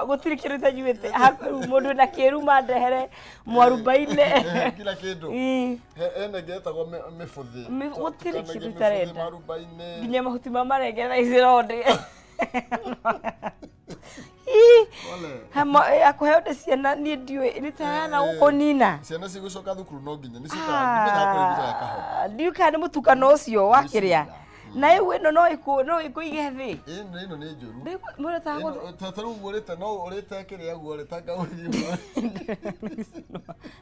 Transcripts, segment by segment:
Gũtirĩ kĩndũ itanyuĩte. Rĩu mũndũ wĩna kĩruma ndehere mwarubaine. Kila kĩndũ. Hena ĩngĩ ĩtagwo mĩbũthĩ. Gũtirĩ kĩndũ itarenda. Marubaine. Nginya mahuti ma marenge thaa ici no ndĩe. Akũheo nĩ ciana niĩ ndiũĩ nĩ ta yana gũkũnina. Ciana cigũcoka thukuru no nginya nĩ ciũkaga kũrĩ thutha ya kahoma. Ndiũĩ kana nĩ mũtukano ũcio wa kĩrĩa. Na rĩu ĩno no ĩkũige thĩ. Ĩno ĩno nĩ njũru. Mũndũ ta Ĩno, ta rĩu ũrĩte no ũrĩte kĩrĩa guo ũrĩ tangauthi ũguo.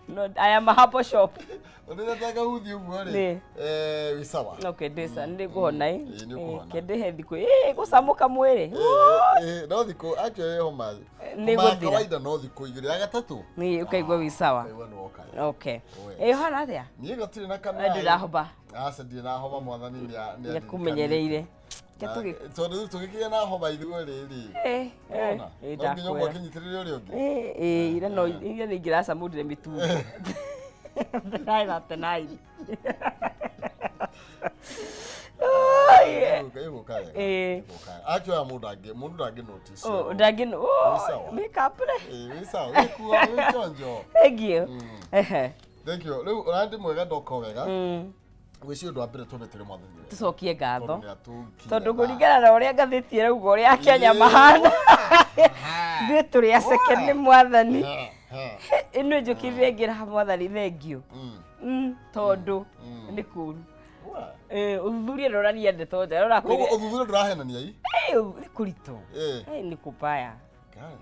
No, I am a herbal shop. Ũrĩte tangauthi ũguo rĩ. Nĩ. Eh, wĩ sawa. Okay, ndĩca nĩ ngũhona ĩ. Ĩ, nĩ ũkũhona. Kĩndĩhe thikũ ĩ gũcamũka mwĩrĩ. No thikũ actually homa. Nĩ Homa ya gũthira. kawaida no thikũ 2. Ya gatatũ. Nĩ ũkaigua wĩ sawa. Ũkaigua nĩ woka. Okay. Oh, yes. Ĩ ũhana atĩa? Niĩ gũtirĩ na kana. Ndĩrahoba. Aca ndirĩ na homa mwathani nĩ Nĩakũmenyereire. Reke tũgĩ- Tondũ rĩu tũgĩkĩgĩa na homa ithuĩ rĩrĩ. Wona? No nginya ũmwe Ndakwĩra. akĩnyitĩrĩre ũrĩa ũngĩ. Ira no ira nĩ ingĩracamũrire mĩtungo. Ndĩrathate-nine. Ĩgũka wega. Ĩgũka wega. Actually mũndũ ndangĩ notice. Oh, ndangĩ Wĩ sawa. Makeup rĩ. Wĩ sawa. Wĩ kuo, wĩ chonjo. Thank you. Ehe. Thank you. Rĩu ũrandĩ mwega ndoka wega. Gwĩciria ũndũ wa mbere twambe twĩre mwathani wega. Tũcokie ngatho. Tondũ nĩatũkinyia Tondũ thaa. kũringana na ũrĩa ngathĩti ĩrauga ũrĩa Akenya mahana. Ithuĩ tũrĩ aceke nĩ mwathani. Ha, ha. Ĩno njũkĩrire ngĩra mwathani thengiũ. Tondũ nĩ kũru. Wa. Ũthuthuria ndũrania ndeto njega Koguo ũrakwĩra ũthuthuria ndũrahenania i? Nĩ kũritũ. Nĩ kũbaya.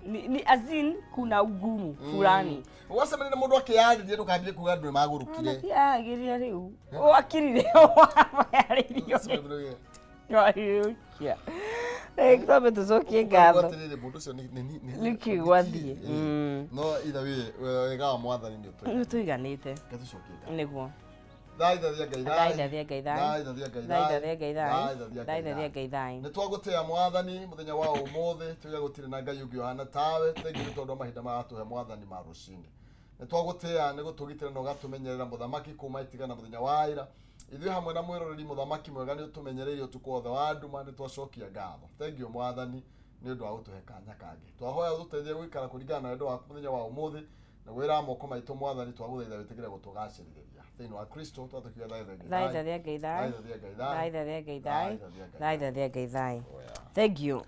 Ni as in kuna ugumu fulani. Wacemania na mũndũ akĩyarĩria ndũkambie kuga andũ nĩmagũrũkire. Matiagĩrĩra rĩu. Wakirire wayarĩirio. Warĩrĩkia. Twambe tũcokie ngatho. Atĩrĩrĩ mũndũ ũcio Nĩkĩ gwathiĩ? No either way wega wa mwathani nĩ ũtũiganĩte. Nĩ ũtũiganĩte. Reke tũcokie ngatho. Nĩguo. Thaitharia Ngai thai. Thaitharia Ngai thai. Thaitharia Ngai thai. Thaitharia Ngai thai. Thaitharia Thaitharia Ngai thai. Nĩ twagũtĩĩa mwathani mũthenya wa ũmũthĩ tuge gũtirĩ na Ngai ũngĩ ũhana tawe. Thengiũ nĩ tondũ wa mahinda maya watũhe mwathani ma rũcinĩ. Nĩ twagũtĩĩa nĩ gũtũgitĩra na ũgatũmenyerera mũthamaki kuma itigana mũthenya wa ira. Ithuĩ hamwe na mwĩroreri mũthamaki mwega nĩ ũtũmenyereire ũtukũ wothe wa nduma nĩ twacokia ngatho. Thengiũ mwathani nĩ ũndũ wa gũtũhe kanya kangĩ. Twahoya ũtũteithie gũikara kũringana na wendo waku mũthenya wa ũmũthĩ. Na gwĩra moko maitũ mwathani twagũthaitha wĩtĩkĩre gũtũgacĩrithĩria thĩinĩ wa Kristo twatũkiuga thaitha Ngai thai. Thaitharia Ngai thai. Thaitharia Ngai thai. Thaitharia Ngai thai. Thaitharia Ngai Thaitharia Ngai thai. Oya. Thank you.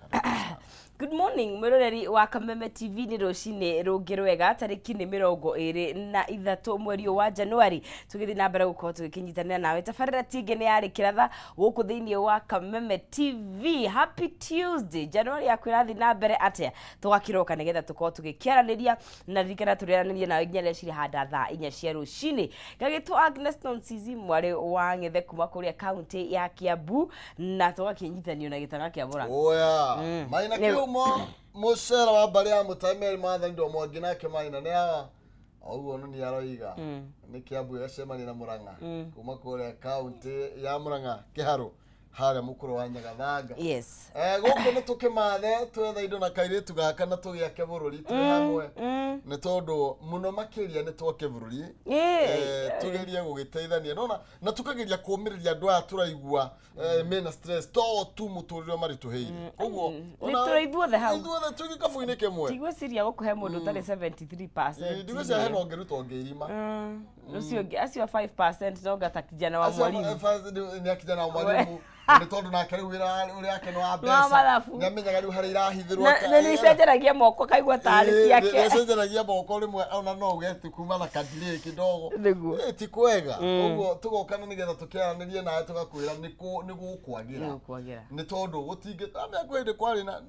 Good morning mwĩroreri wa Kameme TV nĩ rũcinĩ rũngĩ rwega tarĩki nĩ 23 mweri ũyũ wa Januari tũgĩthiĩ na mbere gũkorwo tũgĩkĩnyitanĩra nawe tabarĩra ti ĩngĩ nĩ yarĩ kĩratha gũkũ thĩinĩ wa Kameme TV. Happy Tuesday. Januari yaku ĩrathiĩ na mbere atĩa? Tũgakĩroka nĩgetha tũkorwo tũgĩkĩaranĩria na ririkana tũrĩaranĩria nawe nginya rĩrĩa cirĩhanda thaa 4 cia rũcinĩ. Ngagĩtwo Agnes Nonsizi mwarĩ wa Ng'ethe kuma kũrĩa kaunti ya Kiambu na tũgakĩnyithanio na gĩtanga kĩa Mũrang'a. Oya. Maina kĩhumo mũcera wa mbarĩ ya Mũtai Mary Mwathani ndo mwangi nake Maina nĩ awa oguo no nĩ aroiga nĩ Kiambu ĩgacemania na Mũrang'a kuma kũrĩa kaunti ya Mũrang'a Kĩharũ harĩa mũkũrũ wa Nyagathanga. Yes. Gũkũ nĩ tũkĩmathe twethe indo na kairĩtu gaka na tũgĩake bũrũri tũrĩ hamwe nĩ tondũ mũno makĩria nĩ twake bũrũri tũgerie gũgĩteithania nona na tũkageria kũmĩrĩria andũ aya tũraigua mena stress to tu mũtũrĩre maritũhĩire koguo Nĩ tũrĩ ithuothe hau. Ithuothe twĩ gĩkabu-inĩ kĩmwe. Ndigwĩciria gũkũhe mũndũ ũtarĩ 73%. Ndigwĩciria hena ũngĩruta ũngĩirima. Ũcio ũngĩ acio 5% no ngata kijana wa Acio mwalimu. nĩ akijana wa mwalimu nĩ tondũ nake rĩu wĩra ũrĩa ake nĩ wa Wa mbeca mathabu. nĩ amenyaga rĩu harĩa irahithĩrwo Na nĩ icenjanagia moko kaigua tarĩ ciake. Nĩ acenjanagia moko rĩmwe ona no uge tu kuma na kadilay kidogo. Nĩguo. Ti kwega. Ũguo tũgoka na nĩgetha tũkĩaranĩrie nawe tũgakwĩra nĩ gũkwagĩra. Nĩ gũkwagĩra. Nĩ tondũ gũtingĩ amenya kwĩ hĩndĩ kwarĩ na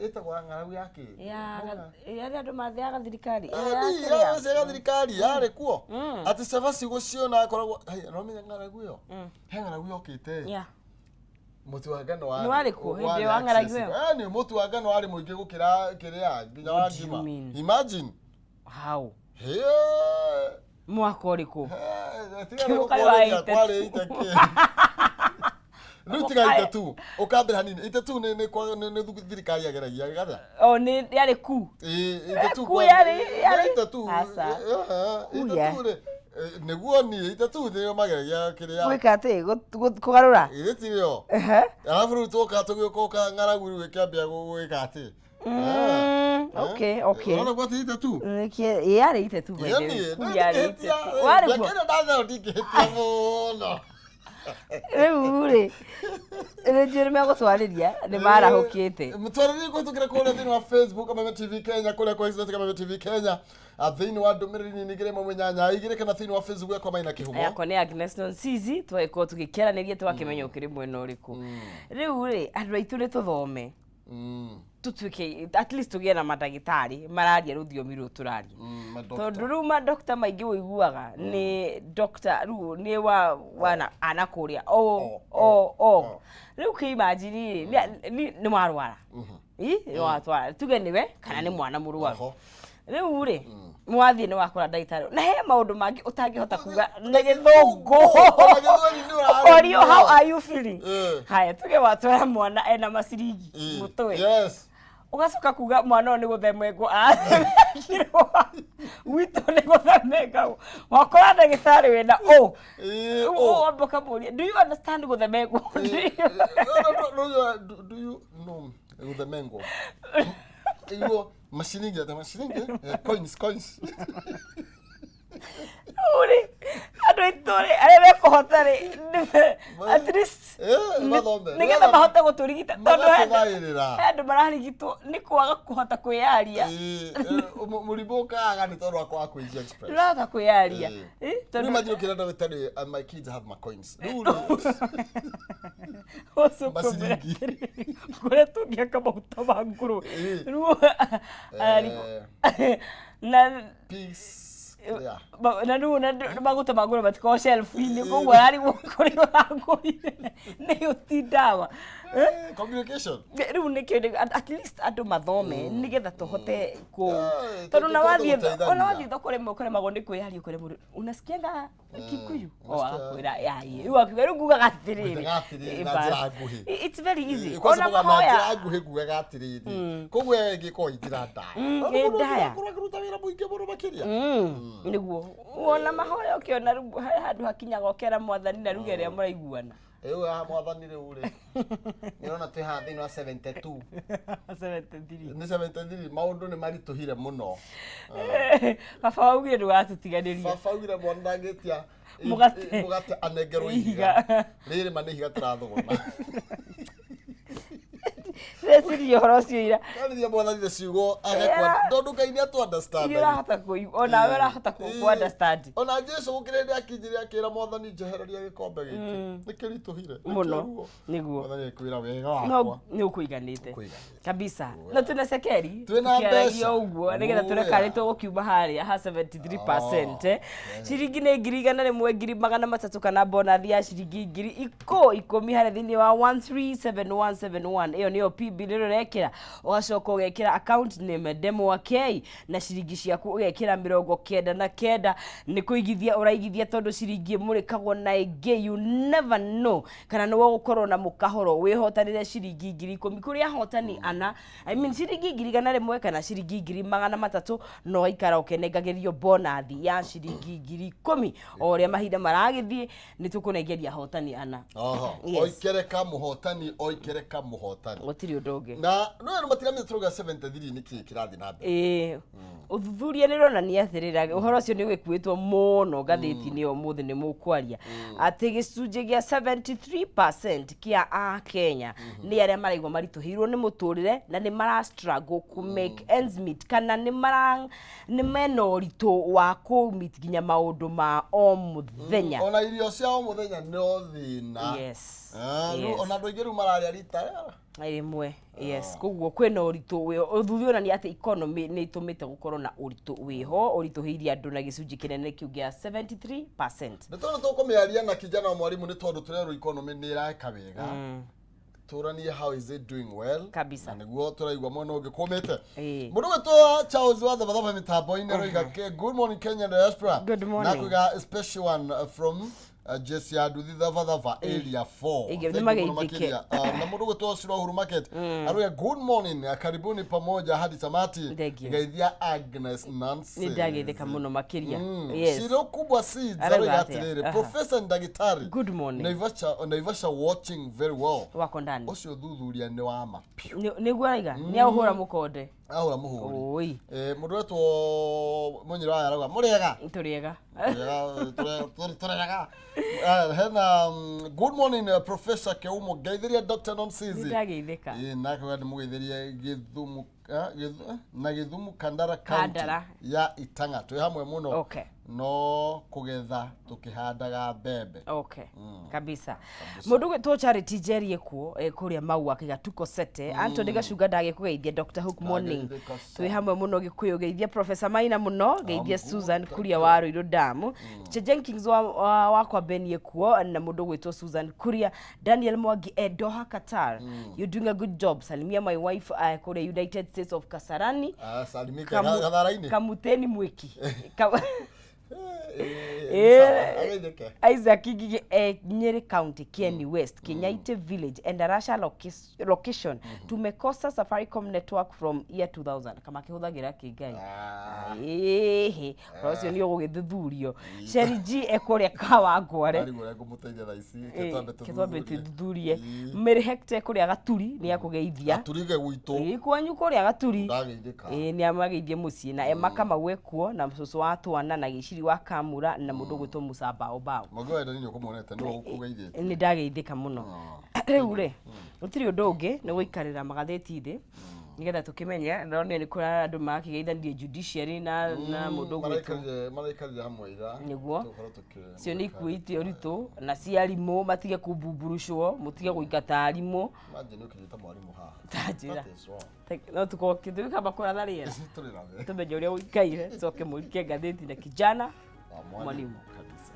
ĩtagwo ya ng'aragu ya kĩ? Ya arĩa andũ mathĩaga thirikari. Ya thirikari yarĩ kuo. Atĩ cabaci gũciona akoragwo haya no menya ng'aragu ĩyo. He ng'aragu yokĩte. Yeah. Mũtu wa ngano warĩ Nĩ warĩ kuo hĩndĩ ĩyo wa ng'aragu ĩyo? Nĩ mũtu wa ngano warĩ mũingĩ gũkĩra kĩrĩa nginya wa What do you ngima. mean? Imagine. How? Hĩ. Mwaka ũrĩkũ? Tiga nĩ Mũkarĩ wa gũkwarĩria, 82. kwarĩ ite kĩ. Rĩu tiga Mũkarĩ- ite tu ũkambĩra hanini ite tu nĩ nĩ thirikari yageragia gatha. O nĩ yarĩ ku. Ĩĩ, ite tu Ku yarĩ ite tu. Aca. Ite ya. tu rĩ nĩguo niĩ ite tu nĩo mageragia kĩrĩa. Gwĩka atĩ kũgarũra. Githĩ ti rĩo? Ehe. Arabu rĩu twoka tũgĩũka ũka ng'aragu rĩu ĩkĩambia gwĩka atĩ. Okay. Ũrona gwati itetu? Nĩkĩ yarĩ itetu by the way. Kuu yarĩ itetu. Warĩ kuo? Mĩaka ĩno ndathero ndingĩhĩtia mũno. Rĩu rĩ, nĩ njũĩ nĩ megũtwarĩria nĩ marahũkĩte. Mtwarĩrie kũhĩtũkĩra kũrĩa thĩinĩ wa Facebook Kameme TV Kenya, kũrĩa kwa Instagram Kameme TV Kenya, thĩinĩ wa ndũmĩrĩri nini 218 2 kana thĩinĩ wa Facebook yakwa Maina Kĩhumo. Yakwa nĩ Agnes Nonsizi, tũgagĩkorwo tũgĩkĩaranĩria tũgakĩmenya ũkĩrĩ mwena ũrĩkũ. Rĩu rĩ, andũ aitũ nĩ tũthome, tũtuĩke at least tũgĩe na mandagĩtarĩ mararia rũthiomi rũrũ tũraria, tondũ rĩu mandokta maingĩ ũiguaga nĩ doctor rĩu nĩ wa wana ana kũrĩa o o o. Rĩu kĩimagine rĩ, nĩ warwara, ĩ nĩ watwara, tuge nĩwe kana nĩ mwana mũrwaru. Rĩu rĩ, mwathiĩ nĩ wakora ndagĩtarĩ na he maũndũ mangĩ ũtangĩhota kuga na Gĩthũngũ. Ona Gĩthweri nĩ ũraremwo. Ũkorio, "How are you feeling?" Haya, tuge watwara mwana ena maciringi mũtwe, ũgacoka kuga mwana ũyũ nĩ gũthemengwo athemengirwo gwitũ nĩ gũthemengagwo, wakora ndagĩtarĩ wĩna ũ wamba ũkamũria, "Do you understand gũthemengwo?" No, no, no, do you know gũthemengwo? Iguo maciringi ate maciringi, coins, coins. Rĩu rĩ, andũ aitũ rĩ, arĩa mekũhota rĩ, at least mathome. Nĩgetha mahote gũtũrigita, tondũ Magatũgaĩrĩra. he andũ mararigitwo nĩ kwaga kũhota kwĩyaria. Mũrimũ ũkaga nĩ tondũ wa kwaga kũigia express. Ndũrahota kwĩyaria. Rĩu tondũ imagine ũkĩra ndagĩtarĩ, "And my kids have my coins." Rĩu rĩ, ũcoke maciringi. ũmwĩre atĩrĩrĩ, kũrĩa tũngĩaka maguta ma ngũrwe. Rĩu na Peace. Yeah. Na rĩu na maguta ma ngũrwe matikoragwo shelf-inĩ, koguo ararigwo kũrĩa ũragũrire nĩyo ti ndawa. Communication. Rĩu nĩkĩo at least andũ mathome nĩgetha tũhote kũ tondũ na tũhote wathiĩ gũteithania. ona wathiĩ thoko rĩmwe ũkaremagwo nĩ kwĩyaria, ũkore mũndũ, "Unasikianga Kikuyu?" O agakwĩra yaĩ, rĩu akiuga, rĩu ngugaga atĩrĩrĩ. Ngugaga atĩrĩrĩ na bas. njĩra nguhĩ. It's very easy. Kwanza Ona muga na mahoya njĩra nguhĩ ngugaga atĩrĩrĩ, koguo ĩngĩkorwo njĩra ndaya. Ĩ ndaya. Kũruta wĩra mũingĩ mũno makĩria. Nĩguo wona mahoya ũkĩona rĩu he handũ hakinyaga ũkera Mwathani na ruga ĩrĩa mũraiguana. Rĩu haha Mwathani, rĩu rĩ, nĩrona twĩ haha thĩinĩ wa 72. 73. Nĩ 73, maũndũ nĩ maritũhire mũno. Baba waugire ndũgatũtiganĩria. Baba augire mwana ndangĩtia Mũgate. Mũgate anengerwo ihiga. Ihiga rĩrĩ, ma nĩ ihiga tũrathũgũma. Ndeciria ũhoro ũcio ira. Karĩria Mwathani na ciugo agakwa tondũ Ngai nĩ atũ understand. Iria ũrahota kũigua onawe ũrahota kũ understand. Ona Jesu gũkĩrĩ hĩndĩ akinyire akĩra Mwathani, "Njehereria gĩkombe gĩkĩ, nĩ kĩritũhire, nĩ Mũno. kĩruo." Nĩguo. Mwathani akwĩra wega no wakwa nĩ ũkũiganĩte. Ũkũiganĩte. Kabisa, na twĩna cekeri Twĩna tũkĩaragia mbeca. ũguo nĩgetha tũre Ũya. karĩ tũgũkiuma harĩa ha 73%. Ciringi nĩ 101,300 kana bonathi ya ciringi 10,000 harĩa thĩinĩ wa 137171, ĩyo nĩyo PB rĩrĩa ũrekĩra, ũgacoka ũgekĩra account name Ndemwa K na ciringi ciaku ũgekĩra 99, nĩ kũigithia ũraigithia, tondũ ciringi ĩmũrĩkagwo na ĩngĩ. You never know kana nĩ gũkorwo na mũkahoro wĩhotanĩre ciringi 10,000 kũrĩ ahotani ana, I mean ciringi 100,000 kana ciringi 300,000, no ikara ũkenengagĩrio bonathi ya ciringi 10,000 o ũrĩa mahinda maragĩthiĩ. Nĩ tũkũnengeria ahotani ana. Oho. Yes. Oikereka mũhotani, oikereka mũhotani. Gũtirĩ ũndũ ũngĩ. Na no andũ matiramenya tũrauga 73 nĩ kĩĩ kĩrathiĩ na mbere. Ĩĩ, ũthuthuria nĩ ũronania atĩrĩrĩ, ũhoro ũcio nĩ wĩkuĩtwo mũno ngathĩti-inĩ ũmũthĩ, nĩ mũkwaria atĩ gĩcunjĩ gĩa 73% kĩa Akenya nĩ arĩa maraigua maritũhĩirwo nĩ mũtũrĩre na nĩ mara struggle ku make ends meet, kana nĩ mara nĩ mena ũritũ wa kũ meet nginya maũndũ ma o mũthenya. Ona irio cia o mũthenya no thĩna. Rĩu ona andũ aingĩ rĩu mararĩa rita rĩmwe, yes. Koguo kwĩna ũritũ ũthuthuria ũronania atĩ economy nĩ ĩtũmĩte gũkorwo na ũritũ wĩho ũritũhĩirie andũ na gĩcunjĩ kĩnene kĩu gĩa 73%. Nĩ tondũ tũkũmĩaria na kijana wa mwarimu, nĩ tondũ tũrerwo economy nĩ ĩreka wega, tũranie how is it doing well. Kabisa. Na nĩguo tũraigua mwena ũngĩ kũmĩte. Mũndũ gwĩtwo Charles wa Thabatha mĩtambo-inĩ aroiga, "Good morning, Kenya diaspora." Good morning. Na kuiga, "Special one from Jesse ya nduthi thabathaba area 4. Ĩngĩ, Thank you mũno nĩmageithĩke. makĩria. Na mũndũ gwĩtwo Shiro Uhuru Market aruga good morning, karibuni pamoja hadi tamati. Thank you. Geithia Agnes Nancy. Nĩ ndageithĩka mũno makĩria. Yes. Shiro kubwa seeds Arauga aroiga atĩa? atĩrĩrĩ, Aha. Professor ndagĩtarĩ. Good morning. Naivasha, Naivasha watching very well. Wako ndani. Ũcio thuthuria nĩ wa ma piũ. Nĩguo araiga nĩ aũhũra mũkonde. Ahũra mũhũri. Oi. Mũndũ wetwo Mũnyiro aya arauga mũrĩega. Tũrĩega. Tũrĩega. Hena good morning, Professor Keumo, geithĩria Dr. Nĩ Nomsizi. ndageithĩka. Ĩ, nake wenda mũgeithĩrie Gĩthumu, na Gĩthumu Kandara County Kandara. ya Itang'a, twĩ hamwe mũno. Okay. No kũgetha tũkĩhandaga mbembe. Okay. Kabisa. Mũndũ gwĩtwo Charity Njeri ekuo, kũrĩa Maua kĩga tuko sete. Anthony Gacunga ndagĩkũgeithia. Dr. Hook morning. Ndageithĩka sana. Twĩ hamwe mũno Gĩkũyũ. Geithia Professor Maina mũno, geithia I'm good, Susan thank Kuria you. wa Ruiru Dam. Che Jenkins wakwa Ben ekuo na mũndũ gwĩtwo Susan Kuria. Daniel Mwangi, Doha Qatar. You're doing a good job. Salimia my wife, kũrĩa United States of Kasarani. Ah, salimike Kamu- gathara-inĩ. Kamuteni Mwiki. Ageithĩke. Isaac Ngige, Nyeri County, Kieni West, Kinyaite Village, Endarasha location. Tumekosa Safaricom network from year 2000. Kama kĩhũthagĩra kĩ Ngai. Ah. Ĩhĩ, ũhoro ũcio nĩ ũgũgĩthuthurio. Sherry G ekũrĩa Kawangware. Ndarigwo ũrĩa ngũmũteithia thaa ici, reke twambe Reke twambe tũthuthurie. tũthuthurie. Ĩĩ. Mary Hector kũrĩa Gaturi nĩ akũgeithia. Gaturige gwitũ. Ĩĩ, kwanyu kũrĩa Gaturi. Ndageithĩka. Ĩĩ, nĩ amageithie mũciĩ na Emma Kamau ekuo na cũcũ wa twana na Gĩciri wa Kamura na mũndũ ũgwĩtwo Musa Bao Bao. Mwangi wa Endani nĩ ũkũmuonete, nĩwe ũkũgeithĩtie. Nĩ ndageithĩka mũno. Rĩu rĩ, gũtirĩ ũndũ ũngĩ nĩ gũikarĩra magathĩti thĩ nĩgetha tũkĩmenye. Ndĩronire nĩ kũrĩ andũ makĩgeithanirie judiciary na mũndũ ũgwĩtwo Maraikarire hamwe ira. Nĩguo. Tũgũkorwo Cio nĩ ikuĩte ũritũ na ci arimũ matige kumbumbũrũcwo, mũtige gũingata arimũ. Imagine ũkĩnyita mwarimũ haha. Ta njĩra. That is wrong. No tũkorwo tũgĩkamba kũratha rĩera, Tũrĩ nawe. tũmenye ũrĩa ũikaire, tũcoke mũrike ngathĩti na kijana Wa mwalimu. mwalimu kabisa.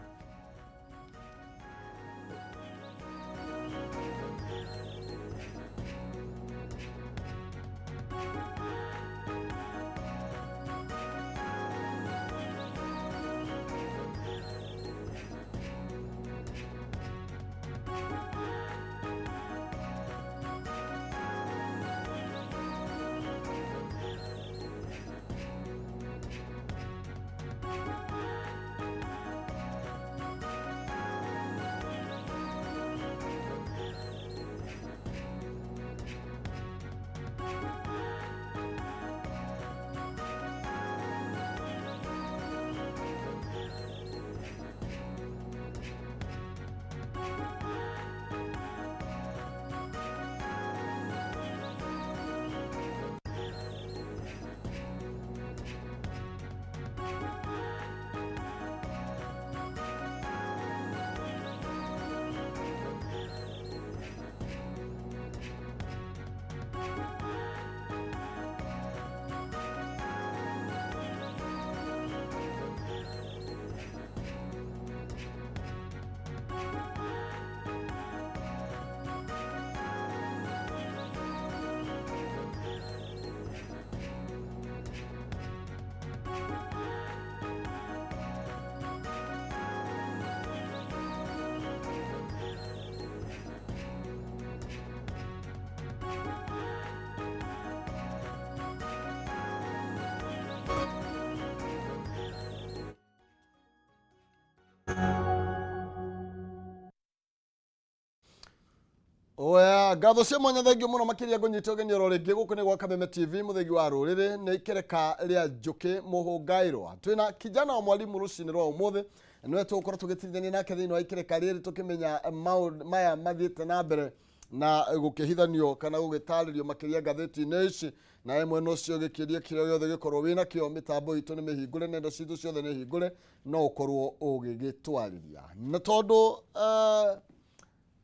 Oya, ngatho cia mwanya, thengio mũno makĩria. Ngũnyita ũgeni oro rĩngĩ gũkũ nĩ gwa Kameme TV, mũthegi wa rũrĩrĩ nĩ ikereka rĩa njũkĩ mũhũngaĩrwa. Twĩna kijana wa mwalimu rũcinĩ rwa ũmũthĩ, nĩwe tũgũkorwo tũgĩtirithania nake thĩinĩ wa ikereka rĩrĩ, tũkĩmenya maũndũ maya mathiĩte na mbere na gũkĩhithanio kana gũgĩtarĩrio makĩria ngathĩti-inĩ ici. Nawe mwena ũcio gĩkĩria kĩrĩa gĩothe gĩkorwo wĩna kĩo, mĩtambo itũ nĩ mĩhingũre, nenda citũ ciothe nĩ hingũre, no ũkorwo ũgĩgĩtwarĩria na tondũ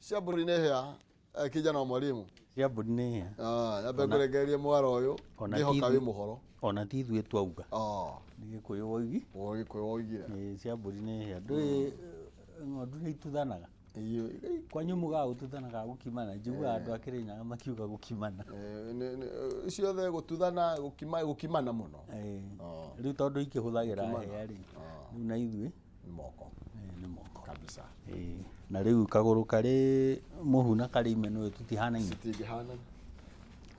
cia mbũri nĩ hĩa, kijana wa mwalimu. Cia mbũri nĩ hĩa. Ah, nyambe ngũrengererie mwaro ũyũ. Ona ngĩhoka ti wĩ mũhoro. Ona ti ithuĩ twauga. Ah, Nĩ Gĩkũyũ woigi. Gĩkũyũ woigire. Ĩ, cia mbũri nĩ hĩa. Ndũĩ ng'ondu nĩ ituthanaga. Kwanyu mugaga gũtuthana gũkimana? Njiguaga andũ a Kĩrĩnyaga makiuga gũkimana. Ciothe gũtuthana, gũkima, gũkimana mũno. Ĩ, Ah. rĩu tondũ ikĩhũthagĩra Gũkimana. hĩa rĩ, rĩu na ithuĩ Nĩ moko. Ĩ, nĩ moko. Kabisa. Ĩĩ. Na rĩu kagũrũ karĩ mũhu na karĩ ime nĩũĩ tũtihanaine. Citingĩhanana.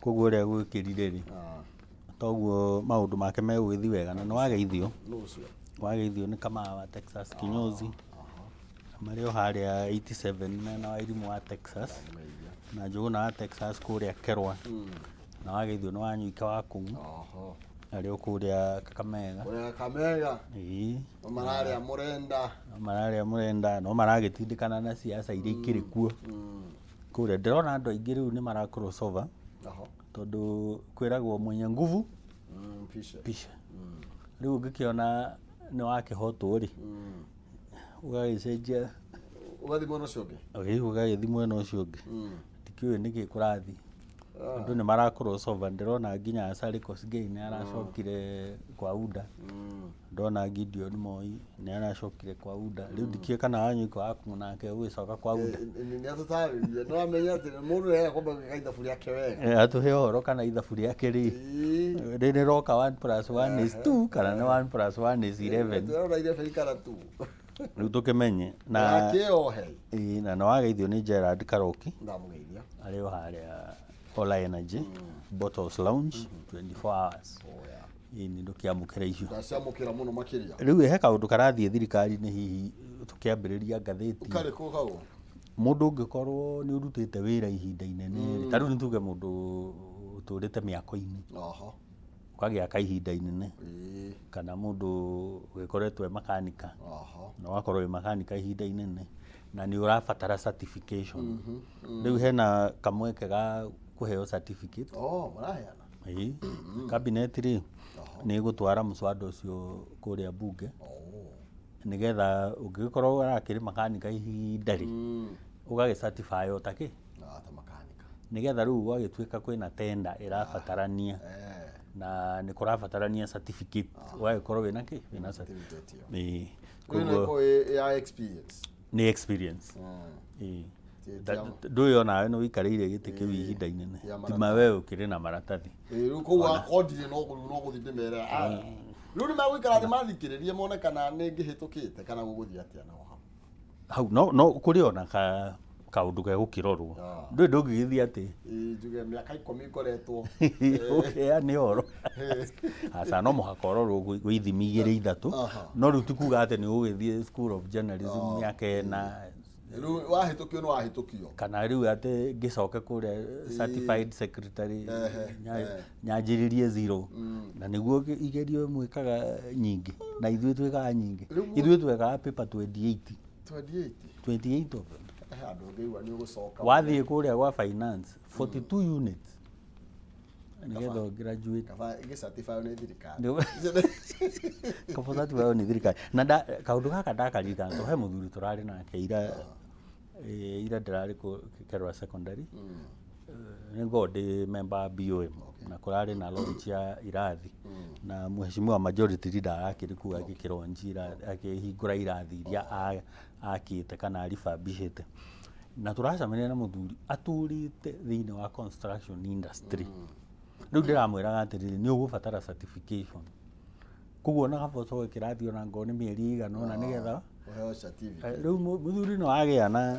Koguo ũrĩa gwĩkĩrire rĩ, toguo maũndũ make megũgĩthiĩ wega na nĩ wageithio. Nũ ũcio? Wageithio nĩ Kamau wa Texas kinyozi. Marĩ o harĩa 87 mena wa Irimũ wa Texas na Njũgũna wa Texas kũrĩa Kerwa. Na wageithio nĩ Wanyuike wa kũu arĩ o kũrĩa Kakamega. Kũrĩa Kakamega. Ĩĩ. No mararĩa mũrenda. No mararĩa mũrenda, no maragĩtindĩkana na siasa iria ikĩrĩ kuo. Kũrĩa ndĩrona andũ aingĩ rĩu nĩ mara cross over tondũ kwĩragwo mwenye nguvu Mpishe. Pishe. Rĩu ũngĩkĩona nĩ wakĩhotwo rĩ, ũgagĩcenjia. Ũgathiĩ mwena ũcio ũngĩ. Ĩĩ, ũgagĩthiĩ mwena ũcio ũngĩ. Ndikĩũĩ nĩkĩ kũrathiĩ. Andũ nĩ mara cross over, ndĩrona nginya Sally Kosgei nĩ aracokire kwa UDA. Ndona Gideon Moi nĩ aracokire kwa UDA. Rĩu ndikĩũĩ kana Wanyũiko waku nake ũgĩcoka kwa UDA. Nĩ atũtarĩrie. Nĩ wamenya atĩ mũndũ nĩ kwamba gwĩka ithabu rĩake wega. Atũhe ũhoro kana ithabu rĩake rĩ rĩroka 1 plus 1 is 2 kana nĩ 1 plus 1 is 11. Tũrona 11 kana 2. Rĩu tũkĩmenye na Akĩohe. Ĩĩ, na nĩ wageithio nĩ Gerard Karoki. Ndamũgeithia. Arĩ o harĩa Ola Energy Bottles Lounge 24 hours. Ĩĩ, nĩ ndũkĩamũkĩra icio. Ndaciamũkĩra mũno makĩria. Rĩu he kaũndũ karathiĩ thirikari-inĩ hihi tũkĩambĩrĩria ngathĩti. Karĩ kũ kau? Mũndũ ũngĩkorwo nĩ ũrutĩte wĩra ihinda inene rĩ, ta rĩu nĩ tuge mũndũ ũtũrĩte mĩako-inĩ. Ũkagĩaka ihinda inene. Kana mũndũ ũgĩkoretwo e makanika. Na ũgakorwo wĩ makanika ihinda inene na nĩ ũrabatara certification. Rĩu hena kamweke ga kũheo certificate. Oh, maraheana. Ĩĩ. Cabinet rĩ nĩ ĩgũtwara mũswada ũcio kũrĩa bunge. Nĩgetha ũngĩgĩkorwo ũrakĩrĩ makanika ihinda rĩ, ũgagĩ certify o ta kĩ? Ta makanika. Nĩgetha rĩu gwagĩtuĩka kwĩna tender ĩrabatarania. Na nĩ kũrabatarania certificate. Ũgagĩkorwo wĩna kĩ? Wĩna certificate ĩyo. Ĩĩ. Rĩu nĩ ya experience. Nĩ experience. Ĩĩ. Ndũĩ onawe nĩ ũikarĩire gĩtĩ kĩu ihinda inene. Ti ma we ũkĩrĩ na maratathi. Rĩu kũu akondire no gũthiĩ ndĩmere. Rĩu nĩ megũikara thĩ mathikĩrĩrie mone kana nĩ ngĩhĩtũkĩte kana gũgũthiĩ atĩa nao hau. Hau no kũrĩ ona kaũndũ gegũkĩrorwo. Ndũĩ ndũngĩgĩthiĩ atĩ. Njuge mĩaka 10 ngoretwo. Ũkĩheane ũhoro. Aca no mũhaka ũrorwo gwĩ ithimi igĩrĩ ithatũ. No rĩu ti kuga atĩ nĩ ũgũgĩthiĩ School of Journalism mĩaka ĩna. Rĩu wahĩtũkio nĩ wahĩtũkio. Kana rĩu atĩ ngĩcoke kũrĩa certified secretary nyanjĩrĩrie zero. Na nĩguo igerio mwĩkaga nyingĩ. Na ithuĩ twĩkaga nyingĩ. Ithuĩ twekaga paper 28. 28? 28 of them. Handũ ũngĩigua nĩ ũgũcoka. Wathiĩ kũrĩa gwa finance 42 units. Nĩgetha graduate. Kaba ĩgĩ-certify nĩ thirikari. Kaba certify nĩ thirikari. Na kaũndũ gaka ndakaririkana tondũ he mũthuri tũrarĩ nake ira ira ndĩrarĩ Kerwa Secondary. Nĩ ngoragwo ndĩ member wa BOM na kũrarĩ na launch ya irathi. Na mheshimiwa majority leader arakĩrĩ kũu agĩkĩ-launch akĩhingũra irathi iria akĩte kana refurbishĩte. Na tũracemania na mũthuri atũrĩte thĩinĩ wa construction industry. Rĩu ndĩramwĩraga atĩrĩrĩ, nĩ ũgũbatara certification. Koguo ona kaba ũcoke kĩrathi ona ngorwo nĩ mĩeri ĩigana ũna nĩgetha ũheo certificate. Rĩu mũthuri no agĩa na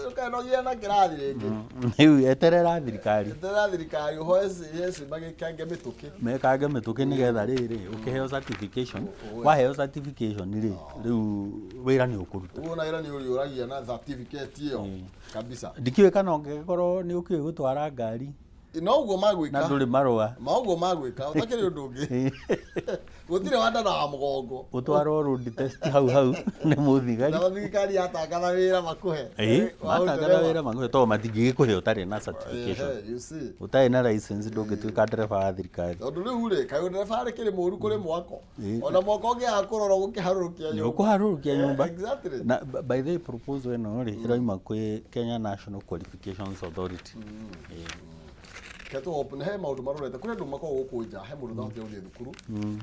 Ũkanogia na kĩrathi rĩngĩ. Rĩu eterera thirikari. Eterera thirikari ũhoe CS magĩkange mĩtũkĩ. Mekange mĩtũkĩ nĩgetha rĩrĩ ũkĩheo certification. Waheo certification rĩ, rĩu wĩra nĩ ũkũruta. Ũguo na wĩra nĩ ũrĩũragia na certificate ĩyo kabisa. Ndikĩũĩ kana ũngĩgĩkorwo nĩ ũkĩũĩ gũtwara ngari. No ũguo magwĩka. Na ndũrĩ marũa. Ma ũguo magwĩka, ũtakĩrĩ ũndũ ũngĩ. Gũtirĩ wandana wa mũgongo. Ũtwarwo road test hau hau nĩ mũthigari. Na thirikari yatangatha wĩra makũhe. Ĩĩ, matangatha wĩra makũhe tondũ matingĩgĩkũhe ũtarĩ na certification. You see. Ũtarĩ na license ndũngĩtuĩka ndereba wa thirikari. Tondũ rĩu rĩ, kaĩ ndereba rĩkĩrĩ mũũru kũrĩ mwako. Ona mwako ũngĩaga kũrora ũgũkĩharũrũkia nyũmba. Nĩ ũkũharũrũkia nyũmba. Exactly. Na by the way proposal ĩno rĩ, ĩroima kwĩ Kenya National Qualifications Authority. Keto hope he maundu marorete kuri andu makoragwo guku nja he mundu utahotire guthie thukuru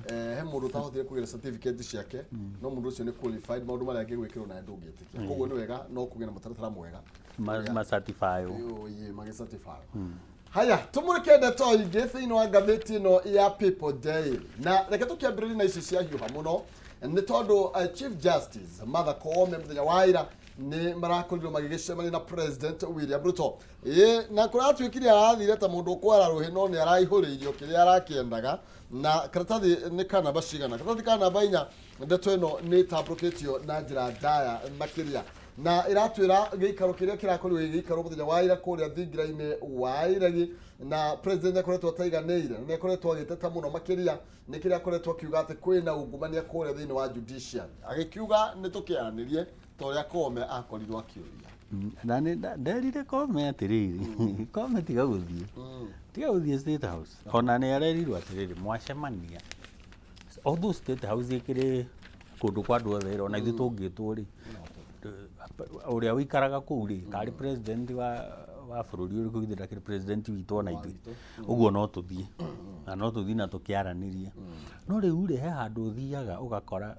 he mundu utahotire kugira certificate ciake no mundu ucio ni qualified maundu maria angigwikirwo nawe ndungitikia koguo ni wega no kugie na mutaratara mwega Ma certify ye magi certify haya tumurike ndeto ingĩ thĩinĩ wa ngathĩti ĩno ya People Daily na reke tũkĩambĩrĩrie na ici cia hiũha mũno. Nĩ tondũ Chief Justice Martha Koome mũthenya wa ira nĩ marakorirwo magĩgĩcemania na President William Ruto. Ĩĩ, na kũratuĩkire arathire ta mũndũ ũkwara rũhĩ no nĩ araihũrĩirio kĩrĩa arakĩendaga. Na karatathi nĩ ka namba cigana? Karatathi ka namba 4, ndeto ĩno nĩ ĩtambũrũkĩtio na njĩra ndaya makĩria na ĩratwĩra gĩikaro kĩrĩa kĩrakorirwo gĩgĩikarwo mũthenya wa ira kũrĩa thingira-inĩ wa Iregi, na president akoretwo ataiganĩire na nĩ akoretwo agĩteta mũno makĩria nĩ kĩrĩa akoretwo akiuga atĩ kwĩna ungumania kũrĩa thĩinĩ wa judiciary, agĩkiuga nĩ tũkĩaranĩrie ta ũrĩa Koome akorirwo akĩũria. Na nĩ nderire Koome atĩrĩrĩ, Koome tiga gũthiĩ, tiga gũthiĩ State House. Ona nĩ arerirwo atĩrĩrĩ, mwacemania, although State House ĩkĩrĩ kũndũ kwa andũ othe rĩ, ona ithuĩ tũngĩtwo rĩ, ũrĩa ũikaraga kũu rĩ, karĩ president wa bũrũri ũrĩkũ, githĩ ndakĩrĩ president witũ ona ithuĩ? Ũguo no tũthiĩ na no tũthiĩ na tũkĩaranĩrie. No rĩu rĩ, he handũ ũthiaga ũgakora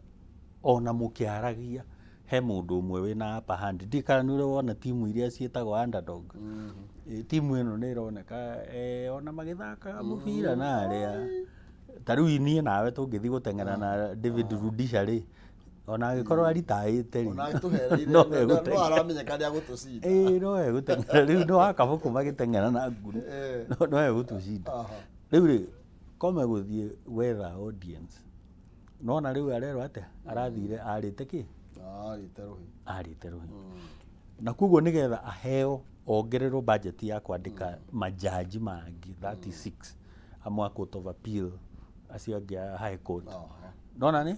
ona mũkĩaragia he mũndũ ũmwe wĩna upper hand. Ndiũĩ kana nĩ ũrĩ wona timu iria ciĩtagwo underdog. Timu ĩno nĩ ĩroneka ona magĩthakaga mũbira na arĩa ta rĩu niĩ nawe tũngĩthiĩ gũteng'era na David Rudisha rĩ, ona angĩkorwo aritaĩte rĩ, ona agĩtũhereire no no egũteng'era. Aramenyeka nĩ agũtũcinda. Ĩĩ, no egũteng'era. Rĩu no akabũkũ magĩteng'era na nguru, no egũtũcinda. Rĩu rĩ, Koome gũthiĩ gwetha audience, nona rĩu arerwo atĩa? Arathire arĩte kĩ? Arĩte rũhĩ. Arĩte rũhĩ. Na koguo nĩgetha aheo ongererwo budget ya kwandĩka majaji mangĩ 36, amwe a Court of Appeal, acio angĩ a High Court. Nona nĩ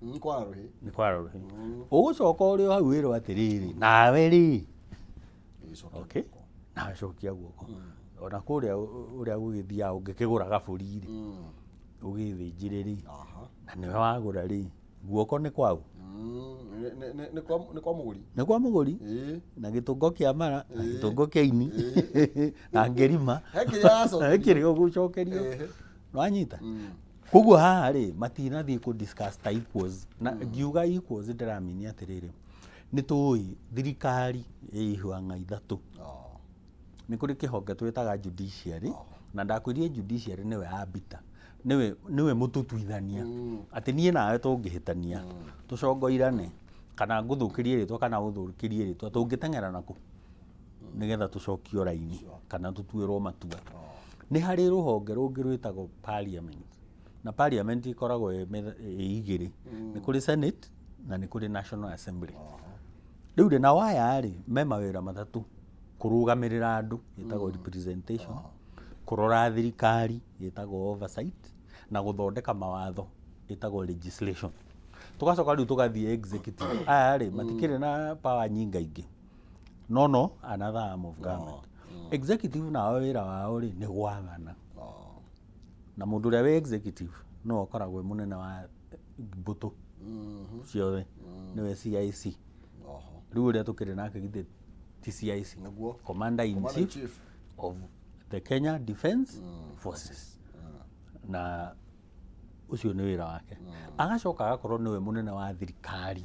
Nĩ kwara rũhĩ. Nĩ kwara rũhĩ. Ũgũcoka ũrĩ o hau wĩrwo atĩrĩrĩ, nawe rĩ, Ĩgĩcokia okay, guoko. Nawe cokia guoko. Ona kũrĩa ũrĩa gũgĩthiaga ũngĩkĩgũra gabũri rĩ, ũgĩthĩnjĩre rĩ, na nĩwe wagũra rĩ, guoko nĩ kwaũ? Nĩ kwa mũgũri. Nĩ kwa mũgũri. Na gĩtũngo kĩa mara na gĩtũngo kĩa ini na ngĩrima. He kĩrĩa aracokerio. He kĩrĩa ũgũcokerio. Nĩwanyita? Koguo haha rĩ, matinathiĩ kũ discuss ta equals. Na ngiuga equals ndĩramini atĩrĩrĩ, nĩ tũĩ thirikari ĩ ihwang'a ithatũ. Nĩ kũrĩ kĩhonge twĩtaga judiciary, na ndakwĩrire judiciary nĩwe arbiter, nĩwe mũtũtuithania, atĩ niĩ nawe tũngĩhĩtania tũcongoirane, kana ngũthũkĩrie rĩtwa kana ũthũkĩrie rĩtwa, tũngĩteng'era nakũ nĩgetha tũcokio raini kana tũtuĩrwo matua? Nĩ harĩ rũhonge rũngĩ rwĩtagwo parliament, na parliament ĩkoragwo ĩ igĩrĩ, nĩ kũrĩ Senate na nĩ kũrĩ National Assembly. Rĩu rĩ, nao aya rĩ, me mawĩra matatũ: kũrũgamĩrĩra andũ, ĩtagwo representation, kũrora thirikari, ĩtagwo oversight, na gũthondeka mawatho, ĩtagwo legislation. Tũgacoka rĩu tũgathiĩ executive. Aya rĩ, matikĩrĩ na power nyingaingĩ, no another arm of government. Executive nao wĩra wao rĩ, nĩ gwathana, na mũndũ ũrĩa wĩ executive no ũkoragwo wĩ mũnene wa mbũtũ ciothe, nĩwe CIC. Rĩu ũrĩa tũkĩrĩ nake githĩ ti CIC? Nĩguo. Commander in Commander in Chief Chief. of the Kenya Defence Forces, na ũcio nĩ wĩra wake. Agacoka agakorwo nĩwe mũnene wa thirikari.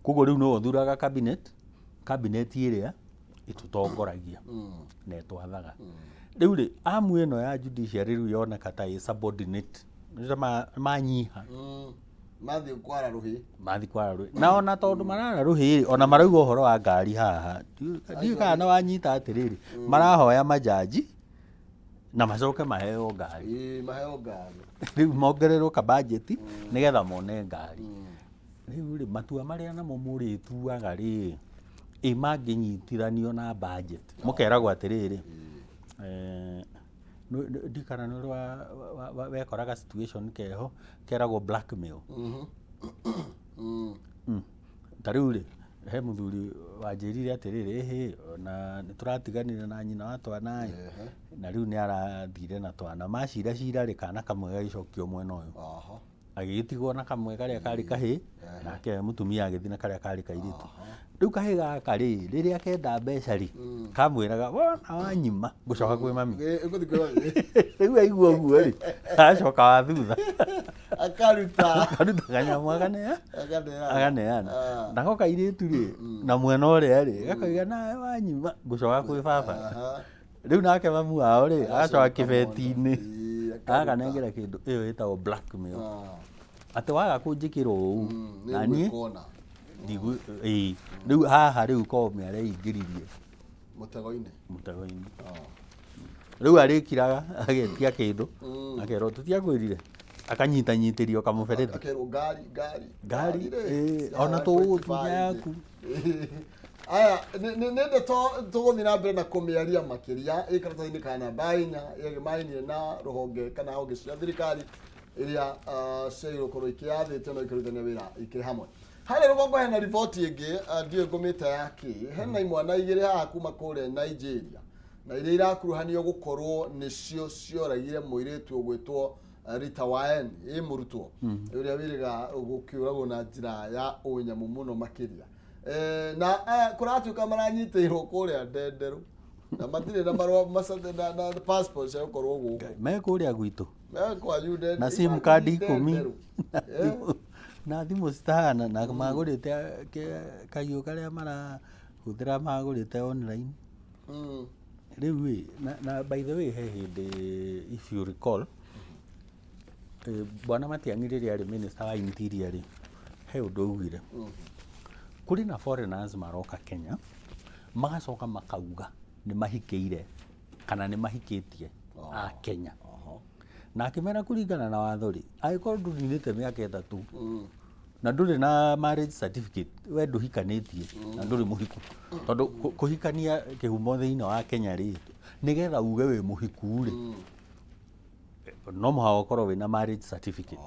Koguo rĩu nĩwe ũthuraga cabinet, cabinet ĩrĩa ĩtũtongoragia na ĩtwathaga. Rĩu rĩ, amu ĩno ya judiciary rĩu yoneka ta ĩ subordinate. Nĩ ta manyiha. Mathiĩ kwara rũhĩ. Mathi kwara rũhĩ, na ona tondũ marara rũhĩ rĩ, ona marauga ũhoro wa ngari haha. Ndiũĩ kana nĩ wanyita atĩrĩrĩ, marahoya majaji na macoke maheo ngari. Ĩĩ, maheo ngari. Rĩu mongererwo ka budget nĩgetha mone ngari. Rĩu rĩ, matua marĩa namo mũrĩtuaga rĩ, ĩ mangĩnyitithanio na budget, mũkeragwo atĩrĩrĩ, ndikana nĩ ũrĩ wekoraga situation keho keragwo blackmail. Ta rĩu rĩ, he mũthuri wanjĩrire atĩrĩrĩ, ĩhĩ, ona nĩ tũratiganire na nyina wa twana ĩ, na rĩu nĩ arathire na twana, macira cira rĩ, kana kamwe gagĩcokio mwena ũyũ, agĩgĩtigwo na kamwe karĩa karĩ kahĩĩ, nake mũtumia agĩthiĩ na karĩa karĩ kairĩtu. Rĩu kahĩĩ gaka rĩ, rĩrĩa kenda mbeca rĩ, kamwĩraga, wona wanyima ngũcoka kwĩ mami. Ĩĩ, ũgũthiĩ kwĩ mami. Rĩu aigua ũguo rĩ, acoka wa thutha. Akaruta. Akaruta kanyamũ akanea. Akaneana. Akaneana. Nako kairĩtu rĩ, na mwena ũrĩa rĩ, gakoiga, nawe wanyima ngũcoka kwĩ baba. Rĩu nake mamu wao rĩ, agacoka kĩbeti-inĩ. Ĩĩ, akaruta. Agakanengera kĩndũ. Ĩyo ĩtagwo blackmail. Atĩ waga kũnjĩkĩra ũũ na niĩ Nĩngwĩkona ĩĩ rĩu haha rĩu Koome areingĩririe mũtego-inĩ. Mũtego-inĩ. Rĩu arĩkiraga agetia kĩndũ, akerwo tũtiakwĩrire, akanyitanyitĩrio kamũberethi. Akerwo ngari ngari. Ngari, rĩ, ĩĩ, ona cia tũgũtunya 25. Yaku. Aya nĩ ndeto tũgũthiĩ na mbere na kũmĩaria makĩria ĩ karatathi-inĩ ka namba 4 yegĩmainie na rũhonge kana honge cia thirikari iria ciagĩrĩirwo gũkorwo ikĩyathĩte na ikĩrutithania wĩra ikĩrĩ hamwe. Harĩa rũgongo hena riboti ĩngĩ, ndiũĩ ngũmĩta ya kĩ. Hena imwana 2 haha kuma kũrĩa Nigeria na iria irakuruhanio gũkorwo nĩcio cioragire mũirĩtu ũgwĩtwo Rita Waeni, ĩ mũrutwo ũrĩa wĩrĩga gũkĩũragwo na njĩra ya ũnyamũ mũno makĩria. Na aya kũratuĩka maranyitĩirwo kũrĩa Ndenderũ na matirĩ na marũa na passport cia gũkorwo gũkũ. Me kũrĩa gwitũ. Me kwanyu Ndenderũ. Na sim card 10. Ndenderũ. Na thimũ citahana na magũrĩte kaiũ karĩa marahũthĩra magũrĩte online. Rĩu ĩ na by the way, he hĩndĩ, if you recall, Bwana Matiang'i rĩrĩa arĩ minister wa interior rĩ, he ũndũ augire kũrĩ na foreigners maroka Kenya magacoka makauga nĩ mahikĩire kana nĩ mahikĩtie a Kenya, na akĩmera kũringana na watho rĩ, angĩkorwo ndũninĩte mĩaka 3 na ndũrĩ na marriage certificate, we ndũhikanĩtie na ndũrĩ mũhiku, tondũ kũhikania kĩhumo thĩinĩ wa Kenya rĩ, nĩgetha uge wĩ mũhiku rĩ, no mũhaka ũkorwo wĩna marriage certificate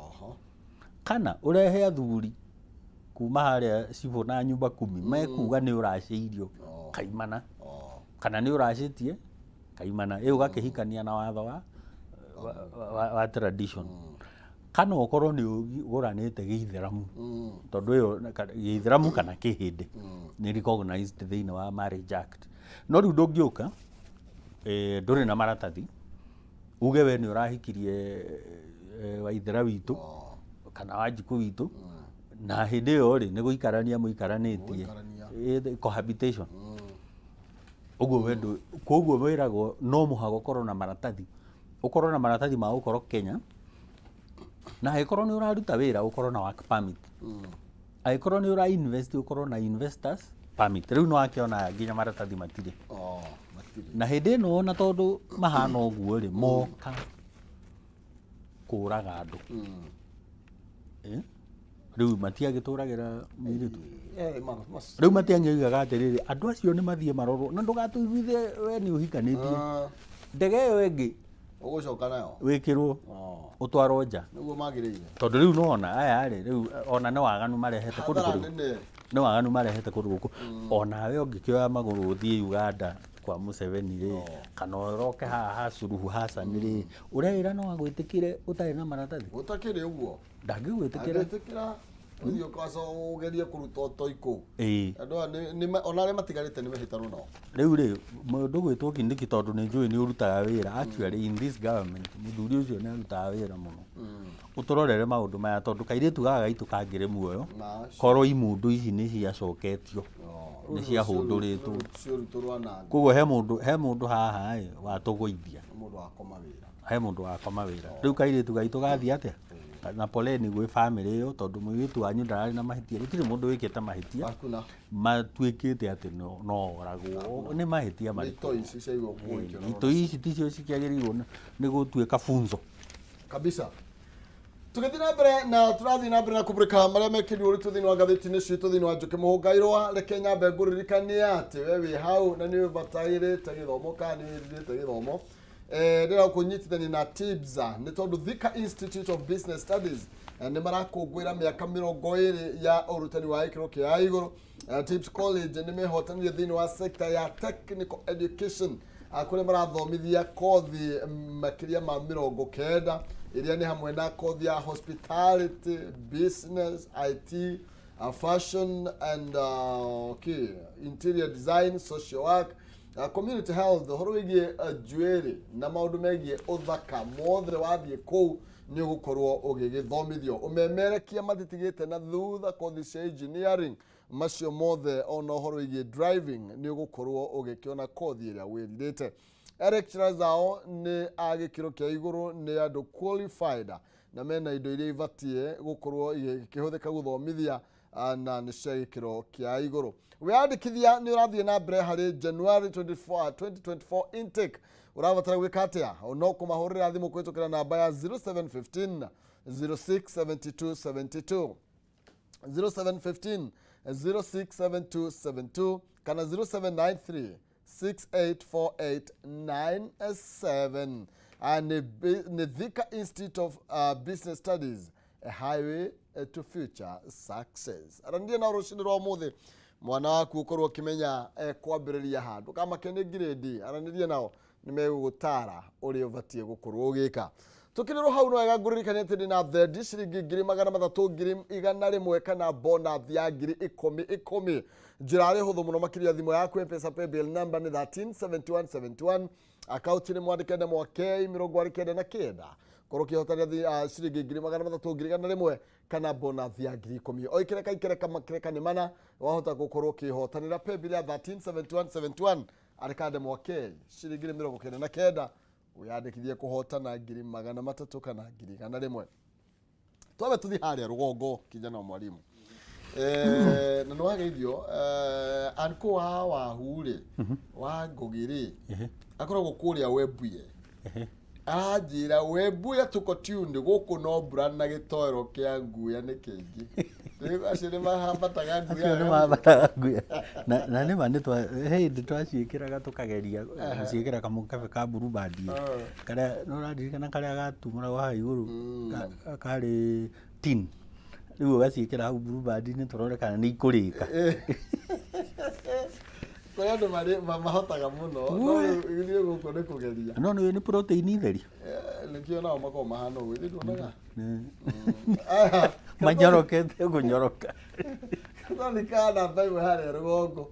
kana ũrehe athuri kuma harĩa cibũ na nyumba kumi mekuga nĩ ũracĩirio kaimana kana nĩ ũracĩtie kaimana, ĩ ũgakĩhikania na watho wa tradition, kana ũkorwo nĩ ũgũranĩte gĩithĩramu, tondũ ĩyo gĩithĩramu kana kĩhĩndĩ nĩ recognized thĩinĩ wa Marriage Act. No rĩu ndũngĩũka ndũrĩ na maratathi uge we nĩ ũrahikirie waithĩra witũ kana wanjikũ witũ, na hĩndĩ ĩyo rĩ, nĩ gũikarania mũikaranĩtie. Gũikarania. Cohabitation ũguo wendo. Koguo wĩragwo no mũhaka ũkorwo na maratathi, ũkorwo na maratathi ma gũkorwo Kenya, na angĩkorwo nĩ ũraruta wĩra ũkorwo na work permit, angĩkorwo nĩ ũra invest ũkorwo na investors permit. Rĩu nĩ wakĩona nginya maratathi matirĩ. Oh, matirĩ. Na hĩndĩ ĩno ona tondũ mahana ũguo rĩ, moka kũraga andũ. Eh? Rĩu matiagĩtũragĩra mũirĩtu. Rĩu matiangĩoigaga atĩrĩrĩ, andũ acio nĩ mathiĩ marorwo na ndũgatũiguithie we nĩ ũhikanĩtie. Ndege ĩyo ĩngĩ Ũgũcoka nayo. Wĩkĩrwo ũtwarwo nja. Nĩguo magĩrĩire. Tondũ rĩu nona aya rĩ, rĩu ona nĩ waganu marehete kũndũ Hathara kũrĩkũ? nene. Nĩ waganu marehete kũndũ gũkũ. Onawe ũngĩkĩoya magũrũ ũthiĩ Uganda kwa Museveni rĩ, kana ũroke haha ha Suluhu Hassan rĩ, ũreĩra no agwĩtĩkĩre ũtarĩ na maratathi? Gũtakĩrĩ ũguo. Ndangĩgwĩtĩkĩra. Angĩtĩkĩra ũthiĩ ũkaca ũgerie kũruta ũtoi kũu. Andũ aya ona arĩa matigarĩte nĩ mehĩtano nao. Rĩu rĩ, mũndũ gwĩtwo Kindiki, tondũ nĩ njũĩ nĩ ũrutaga wĩra, actually in this government mũthuri ũcio nĩ arutaga wĩra mũno, ũtũrorere maũndũ maya, tondũ kairĩtu gaka gaitũ kangĩrĩ muoyo Na korwo imundu ici nĩ ciacoketio, nĩ ciahũndũrĩtwo. Ciũrutũ rwananga. Koguo he mũndũ haha ĩ watũgũithia. Mũndũ wakoma wĩra. He mũndũ wakoma wĩra. Rĩu kairĩtu gaitũ gathiĩ atĩa? Na poleni gwĩ family ĩyo, tondũ mũirĩtu wanyu ndararĩ na mahĩtia. Gũtirĩ mũndũ wĩkĩte mahĩtia Hakuna. matuĩkĩte atĩ no oragwo. Nĩ mahĩtia Nĩ marĩkũ? itoi ici ciaigwo gũikio. Itoi ici ticio cikĩagĩrĩirwo nĩ gũtuĩka funzo. Kabisa. Tũgĩthiĩ na mbere na tũrathiĩ na mbere na kũmũrĩka marĩa mekĩrirwo ũritũ thĩinĩ wa ngathĩti-inĩ citũ thĩinĩ wa Njũkĩ Mũhũngairwa. Reke nyambe ngũririkanie atĩ we wĩ hau na nĩ ũbatairĩte gĩthomo kana nĩ wĩrirĩte gĩthomo, ndĩrenda kũnyitithania na TIBSA nĩ tondũ Thika Institute of Business Studies nĩ marakũngũĩra mĩaka 20 ya ũrutani wa gĩkĩro kĩa igũrũ. TIBS College nĩ mehotanire thĩinĩ wa sector ya technical education, kũrĩa marathomithia kothi makĩria ma 90 iria nĩ hamwe na kothi ya hospitality, business, IT, fashion and okay, interior design, social work, community health, ũhoro wĩgiĩ njuĩrĩ na maũndũ megiĩ ũthaka mothe. Wathiĩ kũu nĩ ũgũkorwo ũgĩgĩthomithio. Ũmemerekia matitigĩte na thutha, kothi cia engineering macio mothe, ona ũhoro wĩgiĩ driving nĩ ũgũkorwo ũgĩkĩona kothi ĩrĩa wĩrirĩte. Lecturers ao nĩ a gĩkĩro kĩa igũrũ, nĩ andũ qualified na mena indo iria ibatiĩ gũkorwo igĩkĩhũthĩka gũthomithia, na nĩ cia gĩkĩro kĩa igũrũ. Wĩyandĩkithia nĩ ũrathiĩ na mbere harĩ January 24, 2024 intake. Ũrabatara gwĩka atĩa? No kũmahũrĩra thimũ kũhĩtũkĩra namba ya 0715 067272, 0715 067272 kana 0793 684897. Nĩ Thika Institute of Business Studies, a highway to future success. Aranĩria na rũcinĩ rwa ũmũthĩ mwana waku ũkorwo ũkĩmenya kwambĩrĩria handũ kamake nĩ grade. Aranĩria nao, nĩ megũgũtara ũrĩa ũbatiĩ gũkorwo ũgĩka. Tũkĩrĩrwo hau no wega ngũririkania atĩ ndĩna thendi ciringi 300,000, 100,000 kana bonus ya 10,000 10,000. Njĩra arĩ hũthũ mũno makĩria, thimũ yaku, Mpesa paybill number nĩ 137171, akaunti nĩ mwandĩke ndemwa K 99. Korwo ũkĩhotanĩra ciringi 300,000, 100,000 kana bonus ya 10,000, o ikereka ikereka makereka nĩ mana wahota gũkorwo ũkĩhotanĩra. Paybill ya 137171, andĩka ndemwa K, ciringi 99, wĩyandĩkithie kũhotana 300,000 kana 100,000. Twambe tũthiĩ harĩa rũgongo, kijana wa mwalimu. Na nĩ wageithio anko wa wahu rĩ, wa Ngũgĩ rĩ, akoragwo kũrĩa Webuye. Aranjĩra Webuye tuko tuned gũkũ, no mbura na gĩtoero kĩa nguya nĩ kĩingĩ. Rĩu acio nĩ mahambataga nguya. Acio nĩ mabataga nguya na nĩ ma nĩ twa he hĩndĩ twaciĩkĩraga, tũkageria gũciĩkĩra kamũkebe ka Blue Band karĩa nĩ ũraririkana, karĩa gatumũragwo haha igũrũ, karĩ tin. Rĩu ũgaciĩkĩra hau Blue Band-inĩ tũrore kana nĩ ikũrĩka. Kũrĩ andũ marĩ mahotaga mũno, no rĩu ithuĩ gũkũ nĩ kũgeria. No nĩ protein theri. Nĩkĩo nao makoragwo mahana ũguo, ithuĩ nduonaga. Manyorokete kũnyoroka. Karatathi ka namba 1 harĩa rũgongo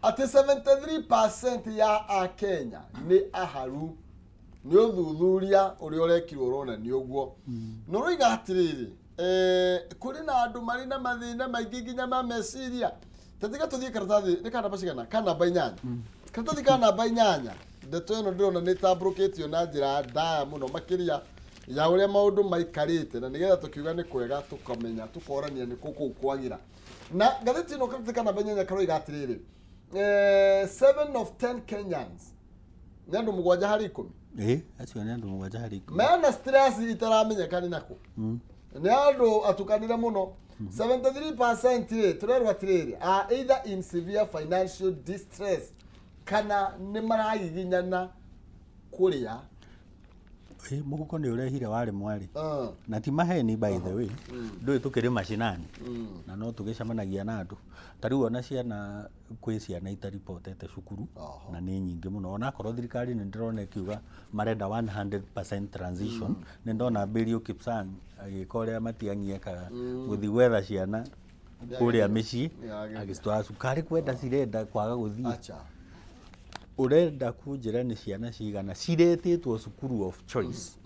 atĩ 73% ya akenya nĩ aharu. Nĩ ũthuthuria ũrĩa ũrekirwo ũronania ũguo, na ũroiga atĩrĩrĩ, kũrĩ na andũ marĩ na mathĩna maingĩ nginya ma meciria. Tatiga tũthiĩ karatathi nĩ ka namba cigana? Ka namba 8, karatathi ka namba 8. Ndeto ĩno ndĩrona nĩ ĩtambũrũkĩtio na njĩra ndaya mũno makĩria ya ũrĩa maũndũ maikarĩte, na nĩgetha tũkiuga nĩ kwega tũkamenya tũkorania nĩ kũ kũu kwagĩra. Na ngathĩti ĩno, karatathi ka namba 8 karoiga atĩrĩrĩ, 7 of 10 Kenyans, nĩ andũ 7 harĩ 10. Ĩ, acio nĩ andũ 7 harĩ 10. Mena stress itaramenyeka nĩ nakũ, nĩ andũ atukanire mũno. 73% rĩ, tũrerwo atĩrĩrĩ, are either in severe financial distress kana nĩ maragiginyana kũrĩa. Ĩ, mũhuko nĩ ũrehire warĩ mwarĩ. Na ti maheni, by the way, ndũĩ tũkĩrĩ macinani na no tũgĩcemanagia na andũ ta rĩu, ona ciana, kwĩ ciana itaribotete cukuru. Na nĩ nyingĩ mũno, onakorwo thirikari nĩ ndĩrona ĩkiuga marenda 100% transition. Nĩ ndona Belio Kipsang agĩka ũrĩa Matiang'i ekaga, gũthiĩ gwetha ciana kũrĩa mĩciĩ. Nĩagĩrĩire. Agĩcitwara cukari kwenda cirenda kwaga gũthiĩ. Acha. Ũrenda kunjĩra nĩ ciana cigana ciretĩtwo cukuru of choice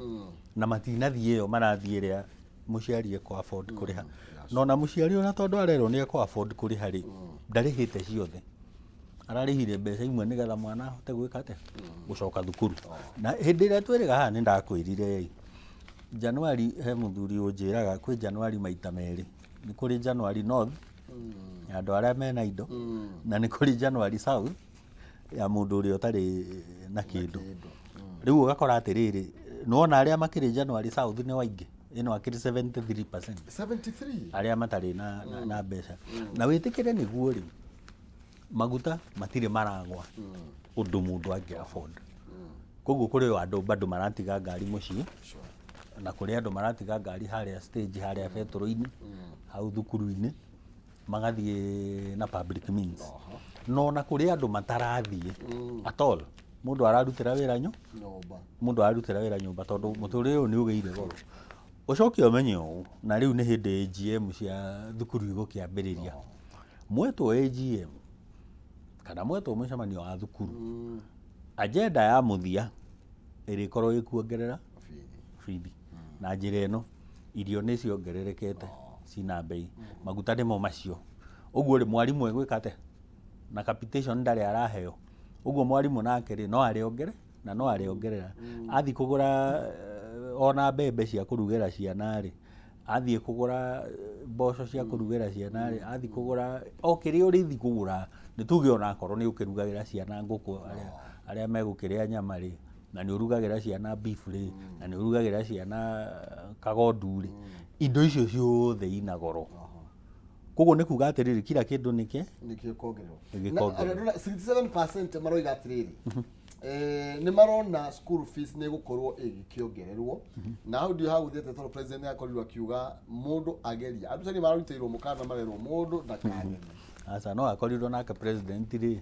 na matinathiĩ ĩyo, marathiĩ ĩrĩa mũciari ekũ afford kũrĩha? Na ona mũciari, ona tondũ arerwo nĩ ekũ afford kũrĩha rĩ, ndarĩhĩte ciothe, ararĩhire mbeca imwe nĩgetha mwana ahote gwĩka atĩa? Gũcoka thukuru. Na hĩndĩ ĩrĩa twĩrĩga haha nĩ ndakwĩrire ĩ Januari, he mũthuri ũnjĩraga kwĩ Januari maita merĩ. Nĩ kũrĩ Januari North ya andũ arĩa mena indo, na nĩ kũrĩ Januari South ya mũndũ ũrĩa ũtarĩ na kĩndũ. Rĩu ũgakora atĩrĩrĩ, nĩwona arĩa makĩrĩ Januari South nĩ waingĩ, ĩno akĩrĩ 73%. 73. Arĩa matarĩ na mbeca. Na wĩtĩkĩre nĩguo rĩ, maguta matirĩ maragwa ũndũ mũndũ angĩ afford. Koguo kũrĩ o andũ bado maratiga ngari mũciĩ, na kũrĩ andũ maratiga ngari harĩa stage, harĩa betũrũ-inĩ, hau thukuru-inĩ, magathiĩ na public means. No ona kũrĩ andũ matarathiĩ at all, mũndũ ararutĩra wĩra nyũmba. Mũndũ ararutĩra wĩra nyũmba tondũ mũtũrĩre ũyũ nĩ ũgĩire goro. Ũcoke ũmenye ũũ, na rĩu nĩ hĩndĩ AGM cia thukuru igũkĩambĩrĩria. Mwetwo AGM kana mwetwo mũcemanio wa thukuru, agenda ya mũthia ĩrĩkorwo ĩkuongerera bithi. Bithi na njĩra ĩno, irio nĩ ciongererekete, cina bei, maguta nĩmo macio. Ũguo rĩ, mwarimũ egwĩka atĩa? Na capitation ndarĩ araheo. Ũguo mwarimũ nake rĩ, no arĩongere. Na no arĩongerera. Athiĩ kũgũra ona mbembe cia kũrugĩra ciana rĩ, athiĩ kũgũra mboco cia kũrugĩra ciana rĩ, athiĩ kũgũra o kĩrĩa ũrĩthiĩ kũgũra, nĩ tuge onakorwo nĩ ũkĩrugagĩra ciana ngũkũ, arĩa megũkĩrĩa nyama rĩ, na nĩ ũrugagĩra ciana beef rĩ, na nĩ ũrugagĩra ciana kagondu rĩ, indo icio ciothe ina goro. Koguo nĩ kuga atĩrĩrĩ, kila kĩndũ nĩkĩ Nĩkĩo kongererwo. Nĩgĩkongererwo. Na 67% maroiga atĩrĩrĩ, nĩ marona school fees nĩ ĩgũkorwo ĩgĩkĩongererwo, na hau ndio hagũthiĩte, tondũ president nĩ akorirwo akiuga mũndũ ageria, arutani mararutĩirwo mũkana, marerwo mũndũ ndakagerie. Aca, no akorirwo nake president rĩ,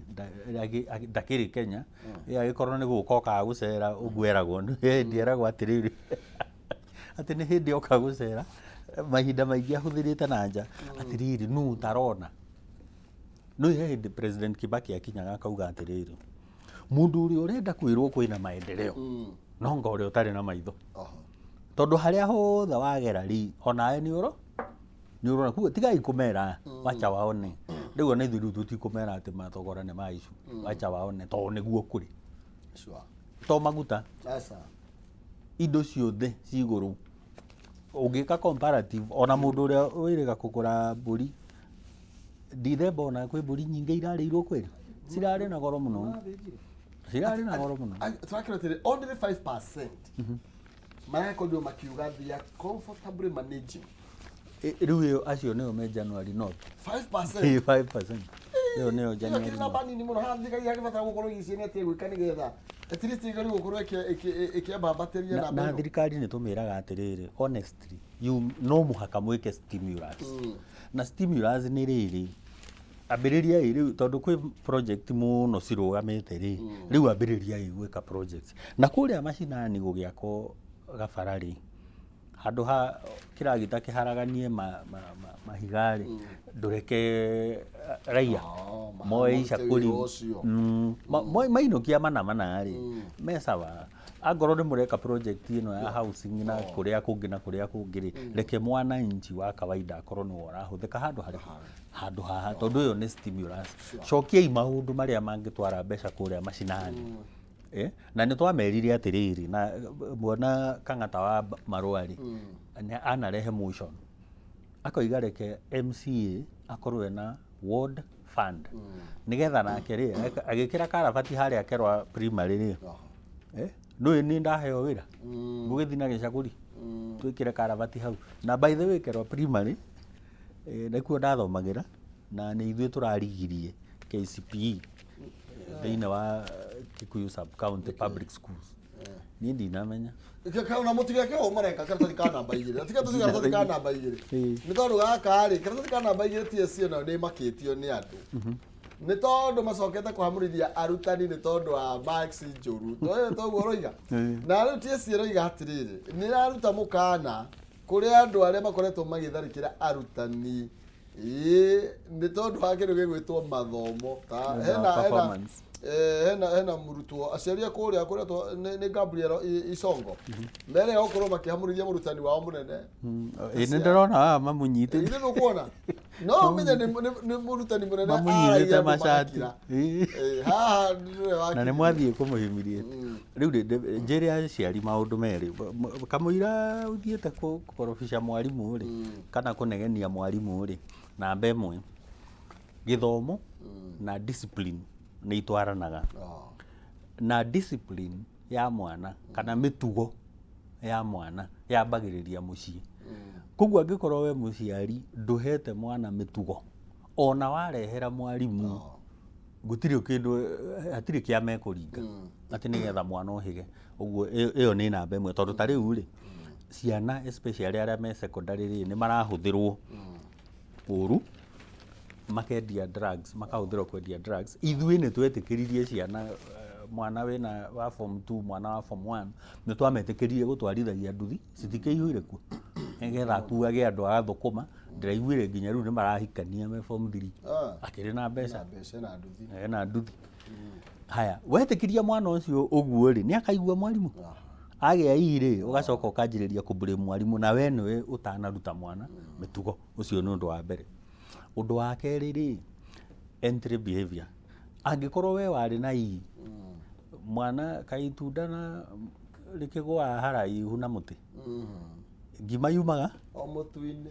ndakĩrĩ Kenya. Ĩ agĩkorwo nĩ gũka okaga gũcera ũguo, eragwo hĩndĩ eragwo atĩrĩrĩ, atĩ nĩ hĩndĩ oka gũcera, mahinda maingĩ ahũthĩrĩte na nja. Atĩrĩrĩ, nũ ũtarona no he hĩndĩ President Kibaki akinyaga akauga atĩrĩrĩ, mũndũ ũrĩa ũrenda kwĩrwo kwĩna maendeleo no nga ũrĩa ũtarĩ na maitho, tondũ harĩa hothe wagera rĩ, onawe nĩ ũro nĩ ũrona. Koguo tigai kũmera, wacha waone. Rĩu ona ithuĩ rĩu tũtikũmera atĩ mathogora nĩ ma icu, wacha waone, tondũ nĩguo kũrĩ. To maguta, Aca. indo ciothe ci igũrũ. Ũngĩka comparative, ona mũndũ ũrĩa wĩrĩga kũgũra mbũri Ndithemba, ona kwĩ mbũri nyingĩ irarĩirwo kweri, cirarĩ na goro mũno, cirarĩ na goro mũno. Turakĩra atĩrĩ, only 5% marakorirwo makiuga they are comfortably managing. Rĩu ĩyo acio nĩo me January North. 5%. 5% ĩyo nĩyo Ĩyo January kĩrĩ namba North. nini mũno. Haha thirikari yagĩbatara gũkorwo ĩgĩciria atĩ ĩgwĩka nĩgetha at least ĩgerie gũkorwo ĩkĩambambatĩria namba Na ĩno. thirikari nĩ tũmĩraga atĩrĩrĩ, honestly, you no mũhaka mwĩke stimulus, na stimulus nĩ rĩrĩ, ambĩrĩriai rĩu, tondũ kwĩ project mũno cirũgamĩte rĩ, rĩu ambĩrĩriai gwĩka projects na kũrĩa macinani, gũgĩakwo gabara rĩ, handũ ha kĩragita kĩharaganie mahiga rĩ, ndũreke raia Oh, moe marute icakũri. wĩra ũcio. Mainũkia mana mana rĩ, me sawa. Angorwo nĩ mũreka project ĩno ya housing na kũrĩa kũngĩ na kũrĩa kũngĩ rĩ, reke mwananchi wa kawaida akorwo nĩwe ũrahũthĩka handũ harĩkũ, handũ haha, tondũ ĩyo nĩ stimulus. Cokiai maũndũ marĩa mangĩtwara mbeca kũrĩa macinani. Na nĩ twamerire atĩrĩrĩ, na mwana Kang'ata wa Marũa rĩ, nĩ anarehe motion akoiga reke MCA akorwo ena ward fund, nĩgetha nake rĩ, agĩkĩra karabati harĩa Kerwa Primary rĩ, nũĩ nĩ ndaheo wĩra ngũgĩthiĩ na gĩcagũri twĩkĩre karabati hau. Na by the way, Kerwa Primary nĩkuo ndathomagĩra, na nĩ ithuĩ tũrarigirie KCPE thĩinĩ wa Kikuyu sub county public schools. Niĩ ndinamenya. Ona mũtigeke ũũ mareka karatathi ka namba 2, tiga tũthi karatathi ka namba 2. Nĩ tondũ gaka rĩ, karatathi ka namba 2, TSC nayo nĩ ĩmakĩtio nĩ andũ, nĩ tondũ macokete kũhamũrithia arutani nĩ tondũ wa marks njũru. Toguo ũroiga? Na rĩu TSC ĩroiga atĩrĩrĩ, nĩ ĩraruta mũkana kũrĩ andũ arĩa makoretwo magĩtharĩkĩra arutani, ĩĩ, nĩ tondũ wa kĩndũ gĩgwĩtwo mathomo ta Nĩ ũndũ wa hena performance. Hena mũrutwo, aciari a kũrĩa kũrĩa nĩ Gabriel Isongo merega gũkorwo makĩhamũrithia mũrutani wao mũnene. Ĩ, nĩ ndĩrona haha mamũnyitĩte. Ithe ndũkuona no ũmenye nĩ mũrutani mũnene mamũnyitĩte aragia andũ macati. magakira. Haha nĩwe Na nĩ wakirire. mwathiĩ kũmũhimirie rĩu rĩ, njĩre aciari maũndũ merĩ. Kamũira ũthiĩte kũkorobisha mwarimũ rĩ, kana kũnegenia mwarimũ rĩ, namba 1, gĩthomo na discipline nĩ itwaranaga. Na discipline ya mwana kana mĩtugo ya mwana yambagĩrĩria mũciĩ. Koguo angĩkorwo we mũciari ndũhete mwana mĩtugo, ona warehera mwarimũ, gũtirĩ kĩndũ, hatirĩ kĩa mekũringa atĩ nĩgetha mwana ũhĩge ũguo. Ĩyo nĩ namba 1, tondũ ta rĩu rĩ, ciana especially arĩa me secondary rĩ, nĩ marahũthĩrwo ũru, makendia drugs, makahũthĩrwo kwendia drugs. Ithuĩ nĩ twetĩkĩririe ciana, mwana wĩna wa form 2, mwana wa form 1, nĩ twametĩkĩririe gũtwarithagia nduthi, citikĩihũire kuo, nĩgetha akuage andũ agathũkũma. Ndĩraiguire nginya rĩu nĩ marahikania me form 3. Akĩrĩ na mbeca. Na mbeca na nduthi. Ena nduthi. Haya, wetĩkĩria mwana ũcio ũguo rĩ, nĩ akaigua mwarimũ agĩa ii rĩ, ũgacoka ũkanjĩrĩria kũblame mwarimũ, na we nĩwe ũtanaruta mwana mĩtugo. Ũcio nĩ ũndũ wa mbere. Ũndũ wa kerĩ rĩ, entry behavior. Angĩkorwo we warĩ na ii Mwana kaĩ itunda na rĩkĩgũaga haraihu na mũtĩ, ngima yumaga o mũtu-inĩ.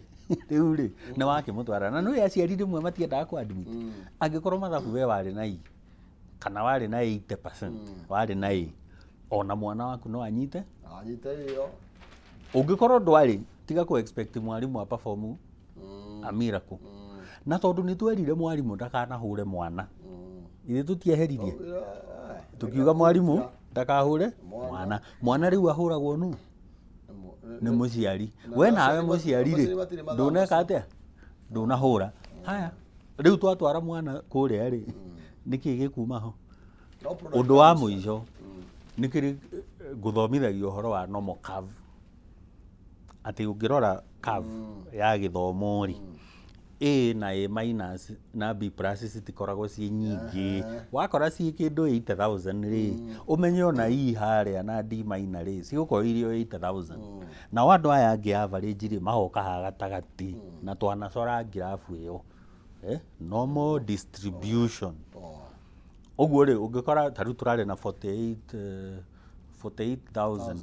Rĩu rĩ, nĩ wakĩmũtwara na nĩ aciari rĩmwe matiendaga kũ admit. Angĩkorwo mathabu we warĩ na E kana warĩ na 80%, warĩ na A, ona mwana waku no anyite. Anyite ĩyo. Ũngĩkorwo ndwarĩ, tiga kũ expect mwarimũ a perform a miracle. Na tondũ nĩ twerire mwarimũ ndakanahũre mwana, ithuĩ tũtieheririe tukiuga mwarimũ ndakahũre mwana. Mwana rĩu ahũragwo nũ? Nĩ mũciari. We nawe mũciari rĩ, aciari matirĩ mathaa. Ndũneka atĩa? Ndũnahũra. Haya, rĩu twatwara mwana kũrĩa rĩ, nĩkĩ gĩkuma ho? No product. Ũndũ wa mũico nĩ kĩrĩ ngũthomithagia ũhoro wa normal curve, atĩ ũngĩrora curve ya gĩthomo rĩ, A na A minus na B plus citikoragwo ciĩ nyingĩ. Wakora ciĩ kĩndũ 80,000 rĩ, ũmenye ona E harĩa na D minor rĩ, cigũkorwo irĩ o 80,000. Nao andũ aya angĩ average rĩ, magoka haha gatagatĩ na twanacora ngirabu ĩyo, normal distribution. Ũguo rĩ, ũngĩkora ta rĩu tũrarĩ na 48, 48,000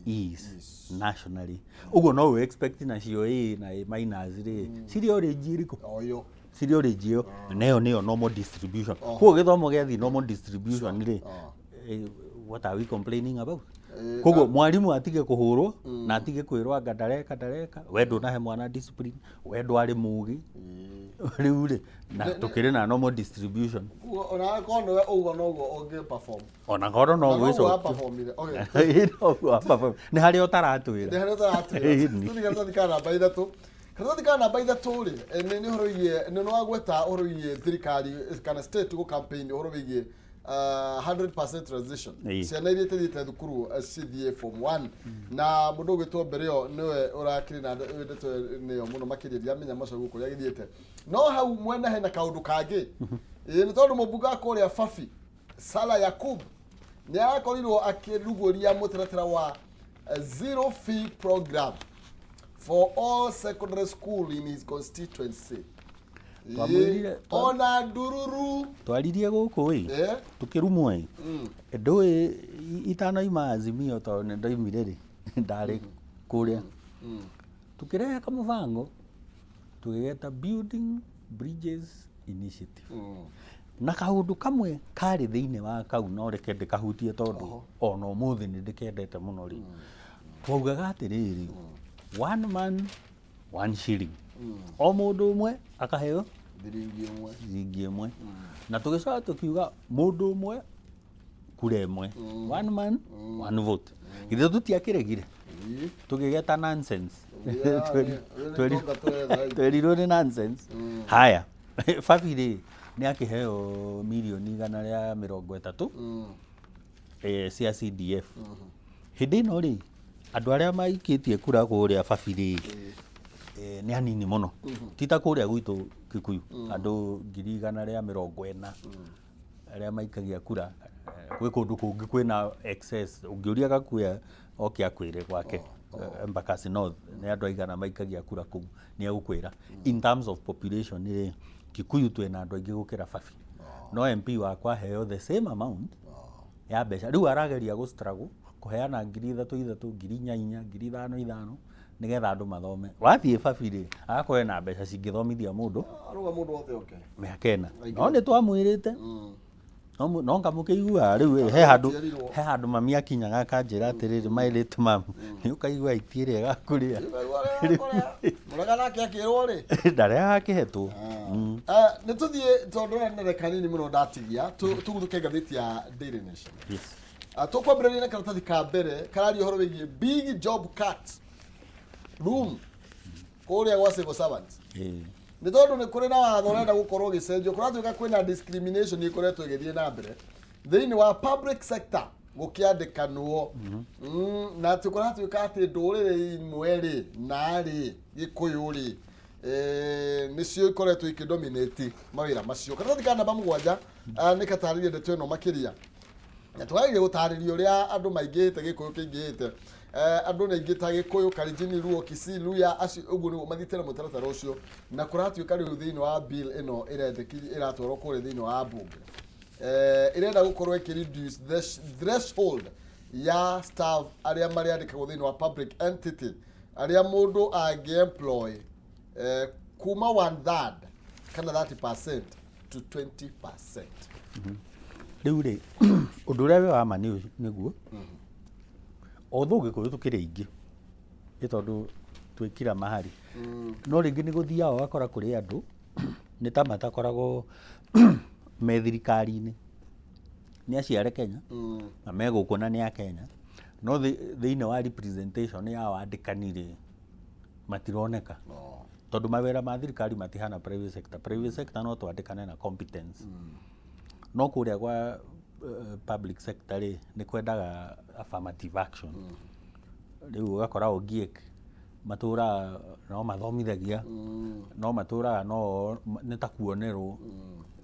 E's nationally, ũguo no ũ expect nacio A na A minus rĩ, cirĩ o range ĩrĩkũ? O ĩyo. Cirĩ o range ĩyo, na ĩyo nĩyo normal distribution. Koguo gĩthomo gĩathiĩ normal distribution rĩ, what are we complaining about? Koguo mwarimũ atige kũhũrwo na atige kwĩrwo anga ndareka ndareka. We ndũnahe mwana discipline, we ndwarĩ mũgĩ. Rĩu rĩ, na tũkĩrĩ na normal distribution. Koguo ona akorwo nĩwe ũguo noguo ũngĩ perform. Ona korwo no Na noguo gwĩcokia. wa-performire. Okay. Noguo wa-perform. Nĩ harĩa ũtaratwĩra. Nĩ harĩa ũtaratwĩra. Ĩni. Tũthiĩ karatathi ka namba 3. Karatathi ka namba 3 rĩ, nĩ ũhoro wĩgiĩ, nĩ wagweta ũhoro wĩgiĩ thirikari kana state gũ campaign ũhoro wĩgiĩ 100% transition. Ciana iria itathiĩte thukuru cithiĩ form 1, na mũndũ ũgwĩtwo mbere ĩyo nĩwe ũrakĩrĩ na ndeto nĩyo mũno makĩria. Ndiramenya macogu kũrĩa gĩthiĩte, no hau mwena hena kaũndũ kangĩ. Ĩĩ, nĩ tondũ mũmbunge wa kũrĩa Fafi, Sala Yakub, nĩ arakorirwo akĩrugũria mũtaratara wa zero fee program for all secondary school in his constituency. Ona ndururu. Twaririe gũkũ ĩ, tũkĩrumwo ĩ, ndũĩ itanoima Azimio, tondũ nĩ ndoimire rĩ, ndarĩ kũrĩa, tũkĩrehe kamũbango tũgĩgeta Building Bridges Initiative, na kaũndũ kamwe karĩ thĩinĩ wa kau, no reke ndĩkahutie tondũ ona ũmũthĩ nĩ ndĩkendete mũno rĩ, twaugaga atĩrĩrĩ, one man one shilling, o mũndũ ũmwe akaheo thiringi 1. Ciringi 1. Na tũgĩcoka tũkiuga mũndũ ũmwe kura 1, one man one vote. Githĩ tũtiakĩregire? Tũgĩgeta nonsense. Yeah, nĩ tonga twetha. Twerirwo nĩ nonsense. Haya, Fabi rĩ, nĩ akĩheo mirioni 130 cia CDF. Hĩndĩ ĩno rĩ, andũ arĩa maikĩtie kura kũrĩa Fabi rĩ, nĩ anini mũno, ti ta kũrĩa gwitũ Kikuyu, andũ 140,000 arĩa maikagia kura. Gwĩ kũndũ kũngĩ kwĩna excess. Ũngĩũria Gakuya oke akwĩre gwake Embakasi North nĩ andũ aigana maikagia kura kũu, nĩ egũkwĩra. In terms of population rĩ, Kikuyu twĩna andũ aingĩ gũkĩra Fabi, no MP wakwa aheo the same amount ya mbeca. Rĩu arageria gũ struggle kũheana 3000 3, 4000 4, 5000 5, nĩgetha andũ mathome. Wathiĩ Fabi rĩ, agakorwo ena mbeca cingĩthomithia mũndũ Aruga mũndũ wothe oke. mĩaka 4. No nĩ twamwĩrĩte, no ngamũkĩiguaga rĩu ĩ, he handũ Njiarirwo. he handũ mami akinyaga akanjĩra atĩrĩrĩ, my late mum, nĩ ũkaigua iti ĩrĩa ĩgakũrĩa. Mũraga nake akĩrwo rĩ. Ndarĩa akĩhetwo. Nĩ tũthiĩ tondũ na ndagĩka nini mũno ndatigia, tũguthũke ngathĩti ya Daily Nation. Tũkwambĩrĩria na karatathi ka mbere kararia ũhoro wĩgiĩ big job cut room kũrĩa gwa civil servants. Nĩ tondũ nĩ kũrĩ na watho ũrenda gũkorwo ũgĩcenjio, kũratuĩka kwĩna discrimination ĩkoretwo ĩgĩthiĩ na mbere thĩinĩ wa public sector gũkĩandĩkanwo. Na atĩ kũratuĩka atĩ ndũrĩrĩ imwe rĩ, na rĩ Gĩkũyũ rĩ, nĩcio ikoretwo ikĩdominate mawĩra macio. Karatathi ka namba 7 nĩ gatarĩria ndeto ĩno makĩria, na tũkageria gũtarĩria ũrĩa andũ maingĩhĩte, Gĩkũyũ kĩingĩhĩte. Andũ nĩ aingĩ ta Gĩkũyũ, Kalenjin, Luo, Kisii, Luya, acio ũguo nĩguo mathiĩte na mũtaratara ũcio. Na kũratuĩka rĩu thĩinĩ wa bill ĩno ĩrendekithia ĩratwarwo kũrĩa thĩinĩ wa mbunge. Ĩrenda gũkorwo ĩkĩ reduce the threshold ya staff arĩa marĩandĩkagwo thĩinĩ wa public entity arĩa mũndũ angĩ employ kuma one third kana 30% to 20%. Rĩu rĩ, ũndũ ũrĩa wĩ wa ma nĩ nĩguo although Gĩkũyũ tũkĩrĩ aingĩ, nĩ tondũ twĩ kila mahali, no rĩngĩ nĩ gũthiaga ũgakora kũrĩ andũ nĩ ta matakoragwo me thirikari-inĩ, nĩ aciare Kenya na me gũkũ na nĩ a Kenya, no thĩinĩ wa representation ya wandĩkani rĩ, matironeka. No. Tondũ mawĩra ma thirikari matihana private sector. Private sector no twandĩkane na competence, no kũrĩa gwa public sector rĩ, nĩ kwendaga affirmative action. Rĩu ũgakora Ogiek matũraga no mathomithagia, no matũraga no nĩ ta kuonerwo.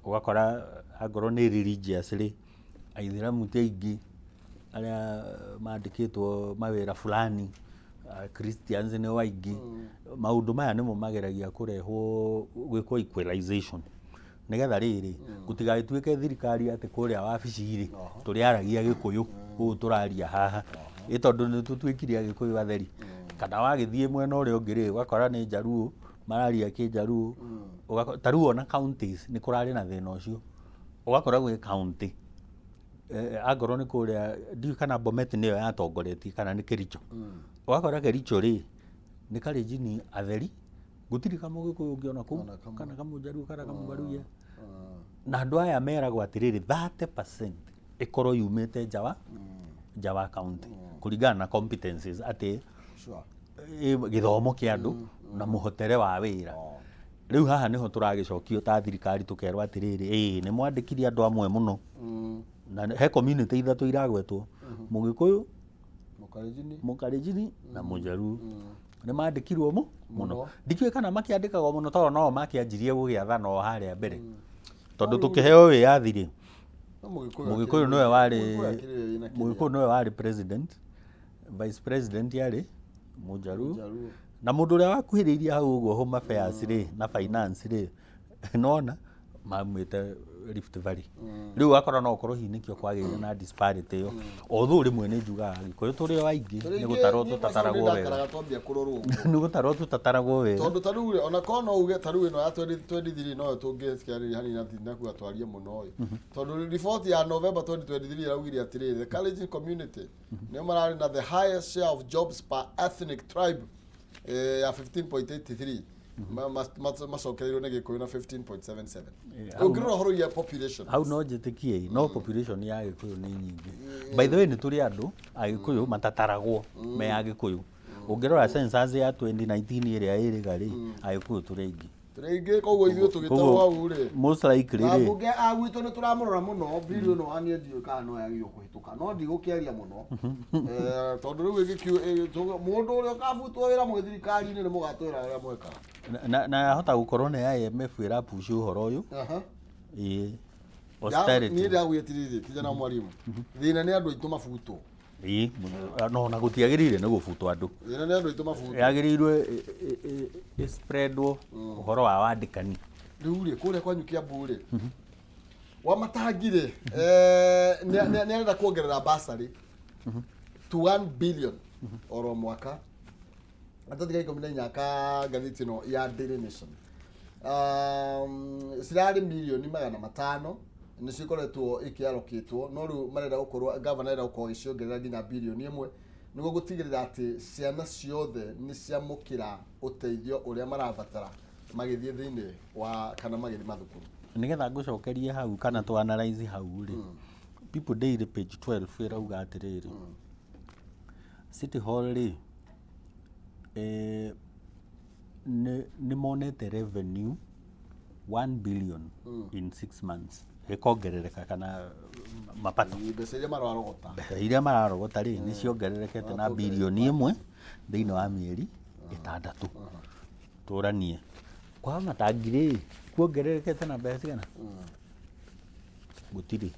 Ũgakora angorwo nĩ religious rĩ, Aithĩramu ti aingĩ arĩa mandĩkĩtwo mawĩra fulani, Christians nĩo aingĩ. Maũndũ maya nĩmo mageragia kũrehwo gwĩkwo equalization, nĩgetha rĩrĩ gũtigagĩtuĩke thirikari atĩ kũrĩa wabici rĩ, tũrĩaragia Gĩkũyũ ũũ tũraria haha, ĩ tondũ nĩ tũtuĩkire Agĩkũyũ atheri. Kana wagĩthiĩ mwena ũrĩa ũngĩ rĩ, ũgakora nĩ Njaruo mararia Kĩnjaruo. Ta rĩu ona counties nĩ kũrarĩ na thĩna ũcio, ũgakora gwĩ county, angorwo nĩ kũrĩa, ndiũĩ kana Bomet nĩyo yatongoretie kana nĩ Kericho, ũgakora Kericho rĩ, nĩ Kalenjin atheri, gũtirĩ kamũgĩkũyũ ũngĩona kũu Ona kamwe. kana kamũjaruo kana kamũbaruya. Na andũ aya meragwo atĩrĩrĩ, 30% ĩkorwo yumĩte nja wa county kũringana na competencies atĩ gĩthomo kĩa andũ na mũhotere wa wĩra. Rĩu haha nĩho tũragĩcokio ta thirikari, tũkerwo atĩrĩrĩ, ĩĩ nĩ mwandĩkire andũ amwe mũno, na he community ithatũ iragwetwo, Mũgĩkũyũ, Mũkalenjini, Mũkalenjini na Mũjaruo, nĩ mandĩkirwo mũno. Mũno. Ndikĩũĩ kana makĩandĩkagwo mũno tondũ no makĩanjirie gũgĩathana o harĩa mbere, tondũ tũkĩheo wĩyathi rĩ, No Mũgĩkũyũ Mũgĩkũyũ nĩwe warĩ Mũgĩkũyũ akĩrĩ wĩna kĩrĩa. Mũgĩkũyũ nĩwe warĩ president, vice president yarĩ Mũjaruo, Mũjaruo. Na mũndũ ũrĩa wakuhĩrĩirie hau ũguo Home Affairs rĩ na finance rĩ, nona maumĩte Rift Valley. Rĩu wakora no ũkorwo hihi nĩkĩo kwagĩire na disparity ĩyo, although rĩmwe nĩ njugaga Gĩkũyũ tũrĩ o aingĩ, nĩ gũtarwo tũtataragwo wega. Ndakaraga twambia kũrorwo ũguo. Nĩ gũtarwo tũtataragwo wega. Tondũ ta rĩu rĩ, ona korwo no uge ta rĩu ĩno ya 2023 noyo tũngĩciarĩria hanini na tinakuga twarie mũno ĩ, tondũ report ya November 2023 ĩraugire atĩrĩrĩ, the Kalenjin community nĩo mararĩ na the highest share of jobs per ethnic tribe, ya 15.83, macokereirwo nĩ Gĩkũyũ na 15.77. Ũngĩrora ũhoro ya population Hau no njĩtĩkie, no population ya Agĩkũyũ nĩ nyingĩ. By the way, nĩ tũrĩ andũ Agĩkũyũ matataragwo me Agĩkũyũ. Ũngĩrora census ya 2019 ĩrĩa ĩrĩga rĩ, Agĩkũyũ tũrĩ aingĩ. Tũrĩ aingĩ, koguo ithuĩ tũgĩtarwo hau rĩ, most likely na rĩ, mbunge a gwitũ nĩ tũramũrora mũno bill ĩno aniĩ ndiũĩ kana no yagĩrĩirwo kũhĩtũka, no ndigũkĩaria mũno. Tondũ rĩu mũndũ ũrĩa ũkabutwo wĩra mwĩ thirikari-inĩ nĩ mũgatwĩra ũrĩa mwekaga. Na yahota gũkorwo nĩ IMF ĩrapush ũhoro ũyũ. Ĩĩ, austerity. Niĩ ndagwĩ atĩrĩrĩ, kijana wa mwarimu, thĩna nĩ andũ aitũ mabutwo. Ĩĩ, no na gũtiagĩrĩire nĩ gũbutwo andũ. Thĩna nĩ andũ aitũ mabutwo. Yagĩrĩirwo ĩspreadwo ũhoro wa wandĩkani. Rĩu rĩ, kũrĩa kwanyu Kiambu rĩ, wa matangi rĩ, nĩ arenda kuongerera bursary to 1 billion oro mwaka. Gatathi ga 14 ka ngathĩti ĩno ya Daily Nation, cirarĩ mirioni 500 nĩ cikoretwo ikĩarokĩtwo, no rĩu marenda gũkorwo, gavana arenda gũkorwo agĩciongerera nginya 1 birioni nĩguo gũtigĩrĩra atĩ ciana ciothe nĩ ciamũkĩra ũteithio ũrĩa marabatara magĩthiĩ thĩinĩ wa kana magĩthiĩ mathukuru. Nĩgetha ngũcokerie hau kana tũ analyze hau rĩ, People Daily page 12 ĩrauga atĩrĩrĩ, City Hall rĩ, nĩ monete revenue 1 billion in 6 months, ĩkongerereka kana mapato. Mbeca iria mararogota. Mbeca iria mararogota rĩ, nĩ ciongererekete na 1 birioni thĩinĩ wa mĩeri 6. Tũranie kwa matangi rĩ, kuongererekete na mbeca cigana? Gũtirĩ,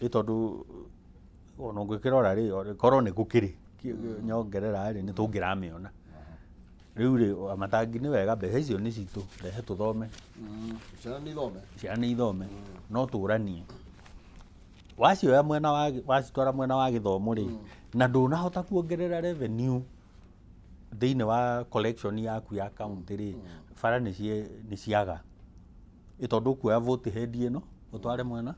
ĩ tondũ ona ũngĩkĩrora rĩ, korwo nĩ gũkĩrĩ nyongerera rĩ, nĩ tũngĩramĩona. Rĩu rĩ, matangi nĩ wega, mbeca icio nĩ citũ, rehe tũthome. Ciana nĩ ithome. Ciana nĩ ithome, no tũranie. Wacioya mwena wa wacitwara mwena wa gĩthomo rĩ, na ndũnahota kuongerera revenue thĩinĩ wa collection yaku ya county rĩ, bara nĩ ciaga. Ĩ tondũ ũkuoya vote head ĩno ũtware mwena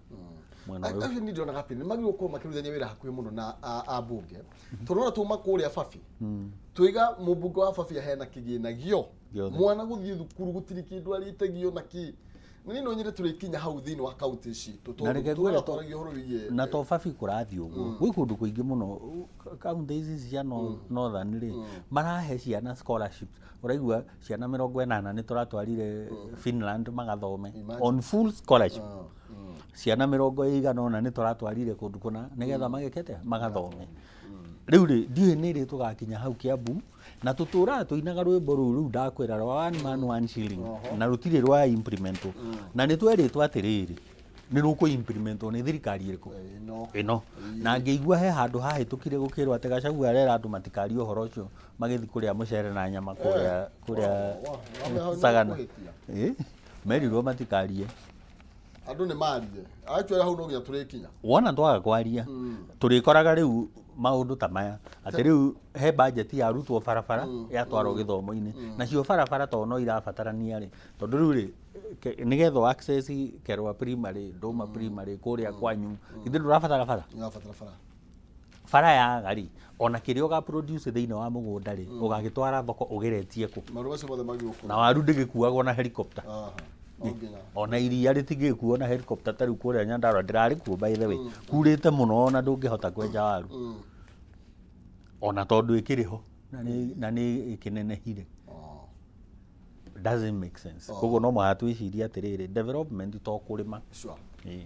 mwena ũyũ. Actually, niĩ ndĩronaga atĩ nĩ magĩrĩirwo gũkorwo makĩrutithania wĩra hakuhĩ mũno na ambunge, tondũ ona tuma kũrĩa Babi, twiga mũmbunge wa Babi ahena kĩgĩna gĩo Gĩothe. Mwana gũthiĩ thukuru gũtirĩ kĩndũ arĩtagio na kĩ. Na niĩ no nyende tũrĩkinya hau thĩinĩ wa kaunti citũ, Na reke tondũ ngwĩre twaragia ũhoro wĩgiĩ na to Babi kũrathiĩ ũguo, gwĩ kũndũ kũingĩ mũno kaunti ici cia northern rĩ, marahe ciana scholarships. Ũraigua ciana 80 nĩ tũratwarire Finland magathome Imagine. on full scholarship. Ciana 80 nĩ tũratwarire kũndũ kũna nĩgetha magekete magathome. Rĩu rĩ, ndiũĩ nĩ rĩ tũgakinya hau Kiambu na tũtũraga tũinaga rwĩmbo rũu rĩu ndakwĩra rwa one man one shilling, na rũtirĩ rwa implementwo, na nĩ twerĩtwo atĩrĩrĩ, nĩ rũkũ implementwo nĩ thirikari ĩrĩkũ? Ĩno. Ĩno. Na ngĩigua he handũ hahĩtũkire gũkĩrwo atĩ Gachagua arera andũ matikarie ũhoro ũcio magĩthiĩ kũrĩa mũcere na nyama kũrĩa kũrĩa Wa, wa, Sagana. kũhĩtia. Merirwo matikarie. Andũ nĩ marie actually, hau no nginya tũrĩkinya. Wona twaga kwaria, tũrĩkoraga rĩu maũndũ ta maya, atĩ rĩu he budget yarutwo barabara yatwarwo gĩthomo-inĩ, nacio barabara to no irabatarania rĩ, tondũ rĩu rĩ, nĩgetha access Kerwa Primary, Ndũma Primary, kũrĩa kwanyu, githĩ ndũrabatara bara? Nĩũrabatara bara. Bara yaga rĩ, ona kĩrĩa ũga produce thĩinĩ wa mũgũnda rĩ, ũgagĩtwara thoko ũgeretie kũ? Maũndũ macio mothe magĩrĩirwo gũkorwo. Na waru ndĩgĩkuagwo na helicopter. Aha, no nginya. Ona iria rĩtingĩkuo na helicopter. Ta rĩu kũrĩa Nyandarua, ndĩrarĩ kuo by the way, kurĩte mũno ona ndũngĩhota kwenja waru, ona tondũ ĩkĩrĩ ho na nĩ ĩkĩnenehire. Doesn't make sense. Koguo no mũhaka twĩcirie atĩrĩrĩ, development to kũrĩma. Sure. Ĩĩ.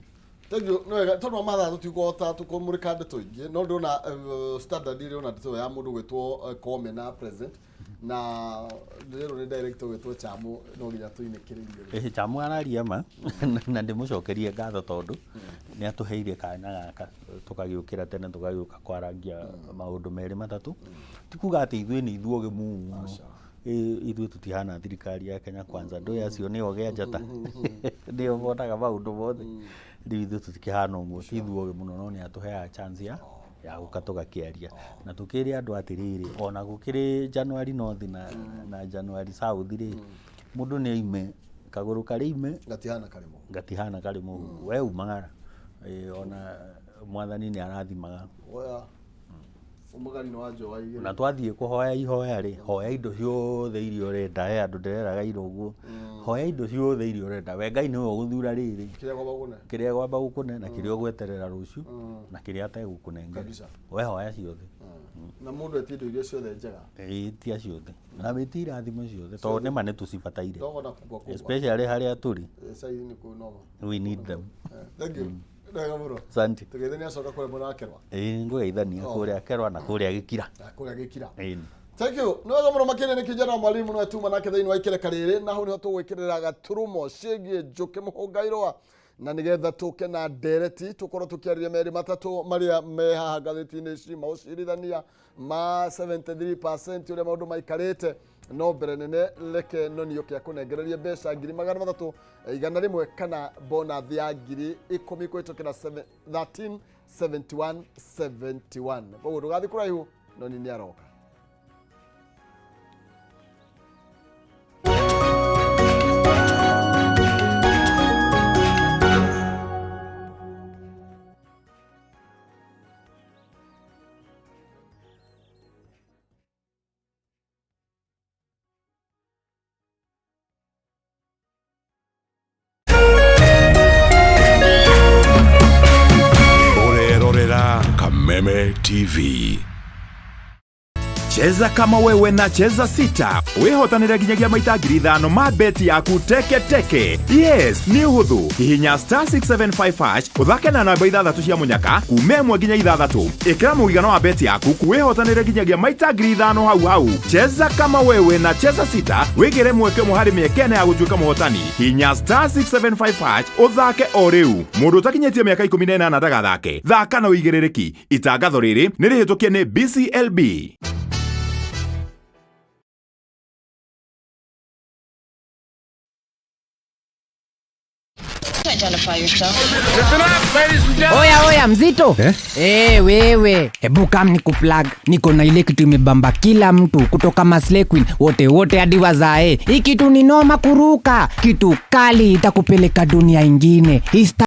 Thank you. Nĩ wega tondũ wa mathaa tũtikũhota tũkũmũrĩka ndeto ingĩ, no ndĩrona Standard ĩrĩ ndeto ya mũndũ gwĩtwo Kome na president, na ndĩrerwo nĩ director gwĩtwo Chamu no nginya tũinĩkĩrĩrie. Ĩhĩ, Chamu araria ma, na ndĩmũcokerie ngatho tondũ nĩ atũheire kanya gaka tũkagĩũkĩra tene tũgagĩũka kwarangia maũndũ merĩ matatũ. Ti kuga atĩ ithuĩ nĩ ithuĩ ogĩ mũno. Ĩ, ithuĩ tũtihana thirikari ya Kenya Kwanza, andũ acio nĩ ogĩ a njata, nĩo monaga maũndũ mothe. Rĩu ithuĩ tũtikĩhana ũguo, ti ithuĩ ogĩ mũno, no nĩ atũheaga chance ya gũka tũgakĩaria na tũkĩre andũ atĩrĩrĩ, ona gũkĩrĩ January North na January South rĩ, mũndũ nĩ aime kagũrũ karĩ ime Gatihana karĩmo. Gatihana karĩ mũhuku, we umagara. Ĩ, ona mwathani nĩ arathimaga. Oya umagari nĩ wa njoa igĩrĩ. Na twathiĩ kũhoya ihoya rĩ, hoya indo ciothe iria ũrenda. He andũ ndĩreraga ira ũguo, hoya indo ciothe iria ũrenda, we Ngai nĩwe ũgũthura rĩrĩ Kĩrĩa kwamba gũkũne. Kĩrĩa gwamba gũkũne na kĩrĩa ũgweterera rũciũ na kĩrĩa ategũkũnengera. Kabisa. We hoya ciothe. Na mũndũ etie indo iria ciothe njega. Ĩĩ, tia ciothe na wĩtie irathimo ciothe, tondũ nĩma nĩ tũcibataire. Ndogona kubwa kubwa. Especially harĩa tũrĩ. Saizi nĩ kũ noma. We need them. Thank you. Nĩ wega mũno. Asante. Tũgeithania acoka kũrĩa mwena wa Kerwa. Ĩĩ, ngũgeithania kũrĩa Kerwa na kũrĩa Gĩkira. Na kũrĩa Gĩkira. Ĩĩ. Thank you. Nĩ wega mũno makĩria nĩ kijana wa mwalimu nĩwe tuma nake thĩinĩ wa ikereka rĩrĩ, na hau nĩho tũgwĩkĩrĩra gaturumo ciĩgiĩ Njũkĩ Mũhũngairũa, na nĩgetha tũke na ndereti tũkorwo tũkĩarĩria merĩ matatũ marĩa me haha ngathĩti-inĩ ici, maũcirithania ma 73% ũrĩa maũndũ maikarĩte. No mbere nene, reke nonio kĩa kũnengereria mbeca 300,000, 100 kana bonus ya 10,000 kũhĩtũkĩra 13 71 71. Koguo ndũgathiĩ kũraihu, noni nĩ aroka. Ũrerorera Kameme TV. Cheza kama wewe na Cheza Sita wĩhotanĩre nginyagia maita 5,000 ma beti yaku teke teke. Yes, nĩ ũhũthũ. Hihinya star 675 hash, ũthake na namba ithathatũ cia mũnyaka kuma 1 nginya 6. Ĩkĩra mũigana wa beti yaku, wĩhotanĩre nginyagia maita 5,000 hau hau. Cheza kama wewe na Cheza Sita, wĩgĩre mweke ũmwe harĩ mĩeke 4 ya gũtuĩka mũhotani. Hinya star 675 hash ũthake o rĩu. Mũndũ ũtakinyĩtie mĩaka 18 ndagathake. Thaka na ũigĩrĩrĩki. Itangatho rĩrĩ nĩ rĩhĩtũkie nĩ BCLB. Identify yourself. Oya oya mzito eh? Hey, wewe hebu kam ni kuplug, niko na ile kitu imebamba kila mtu kutoka Maslay Queen wote wote hadi wazae. Hii kitu ni noma kuruka, kitu kali itakupeleka dunia ingine. Hii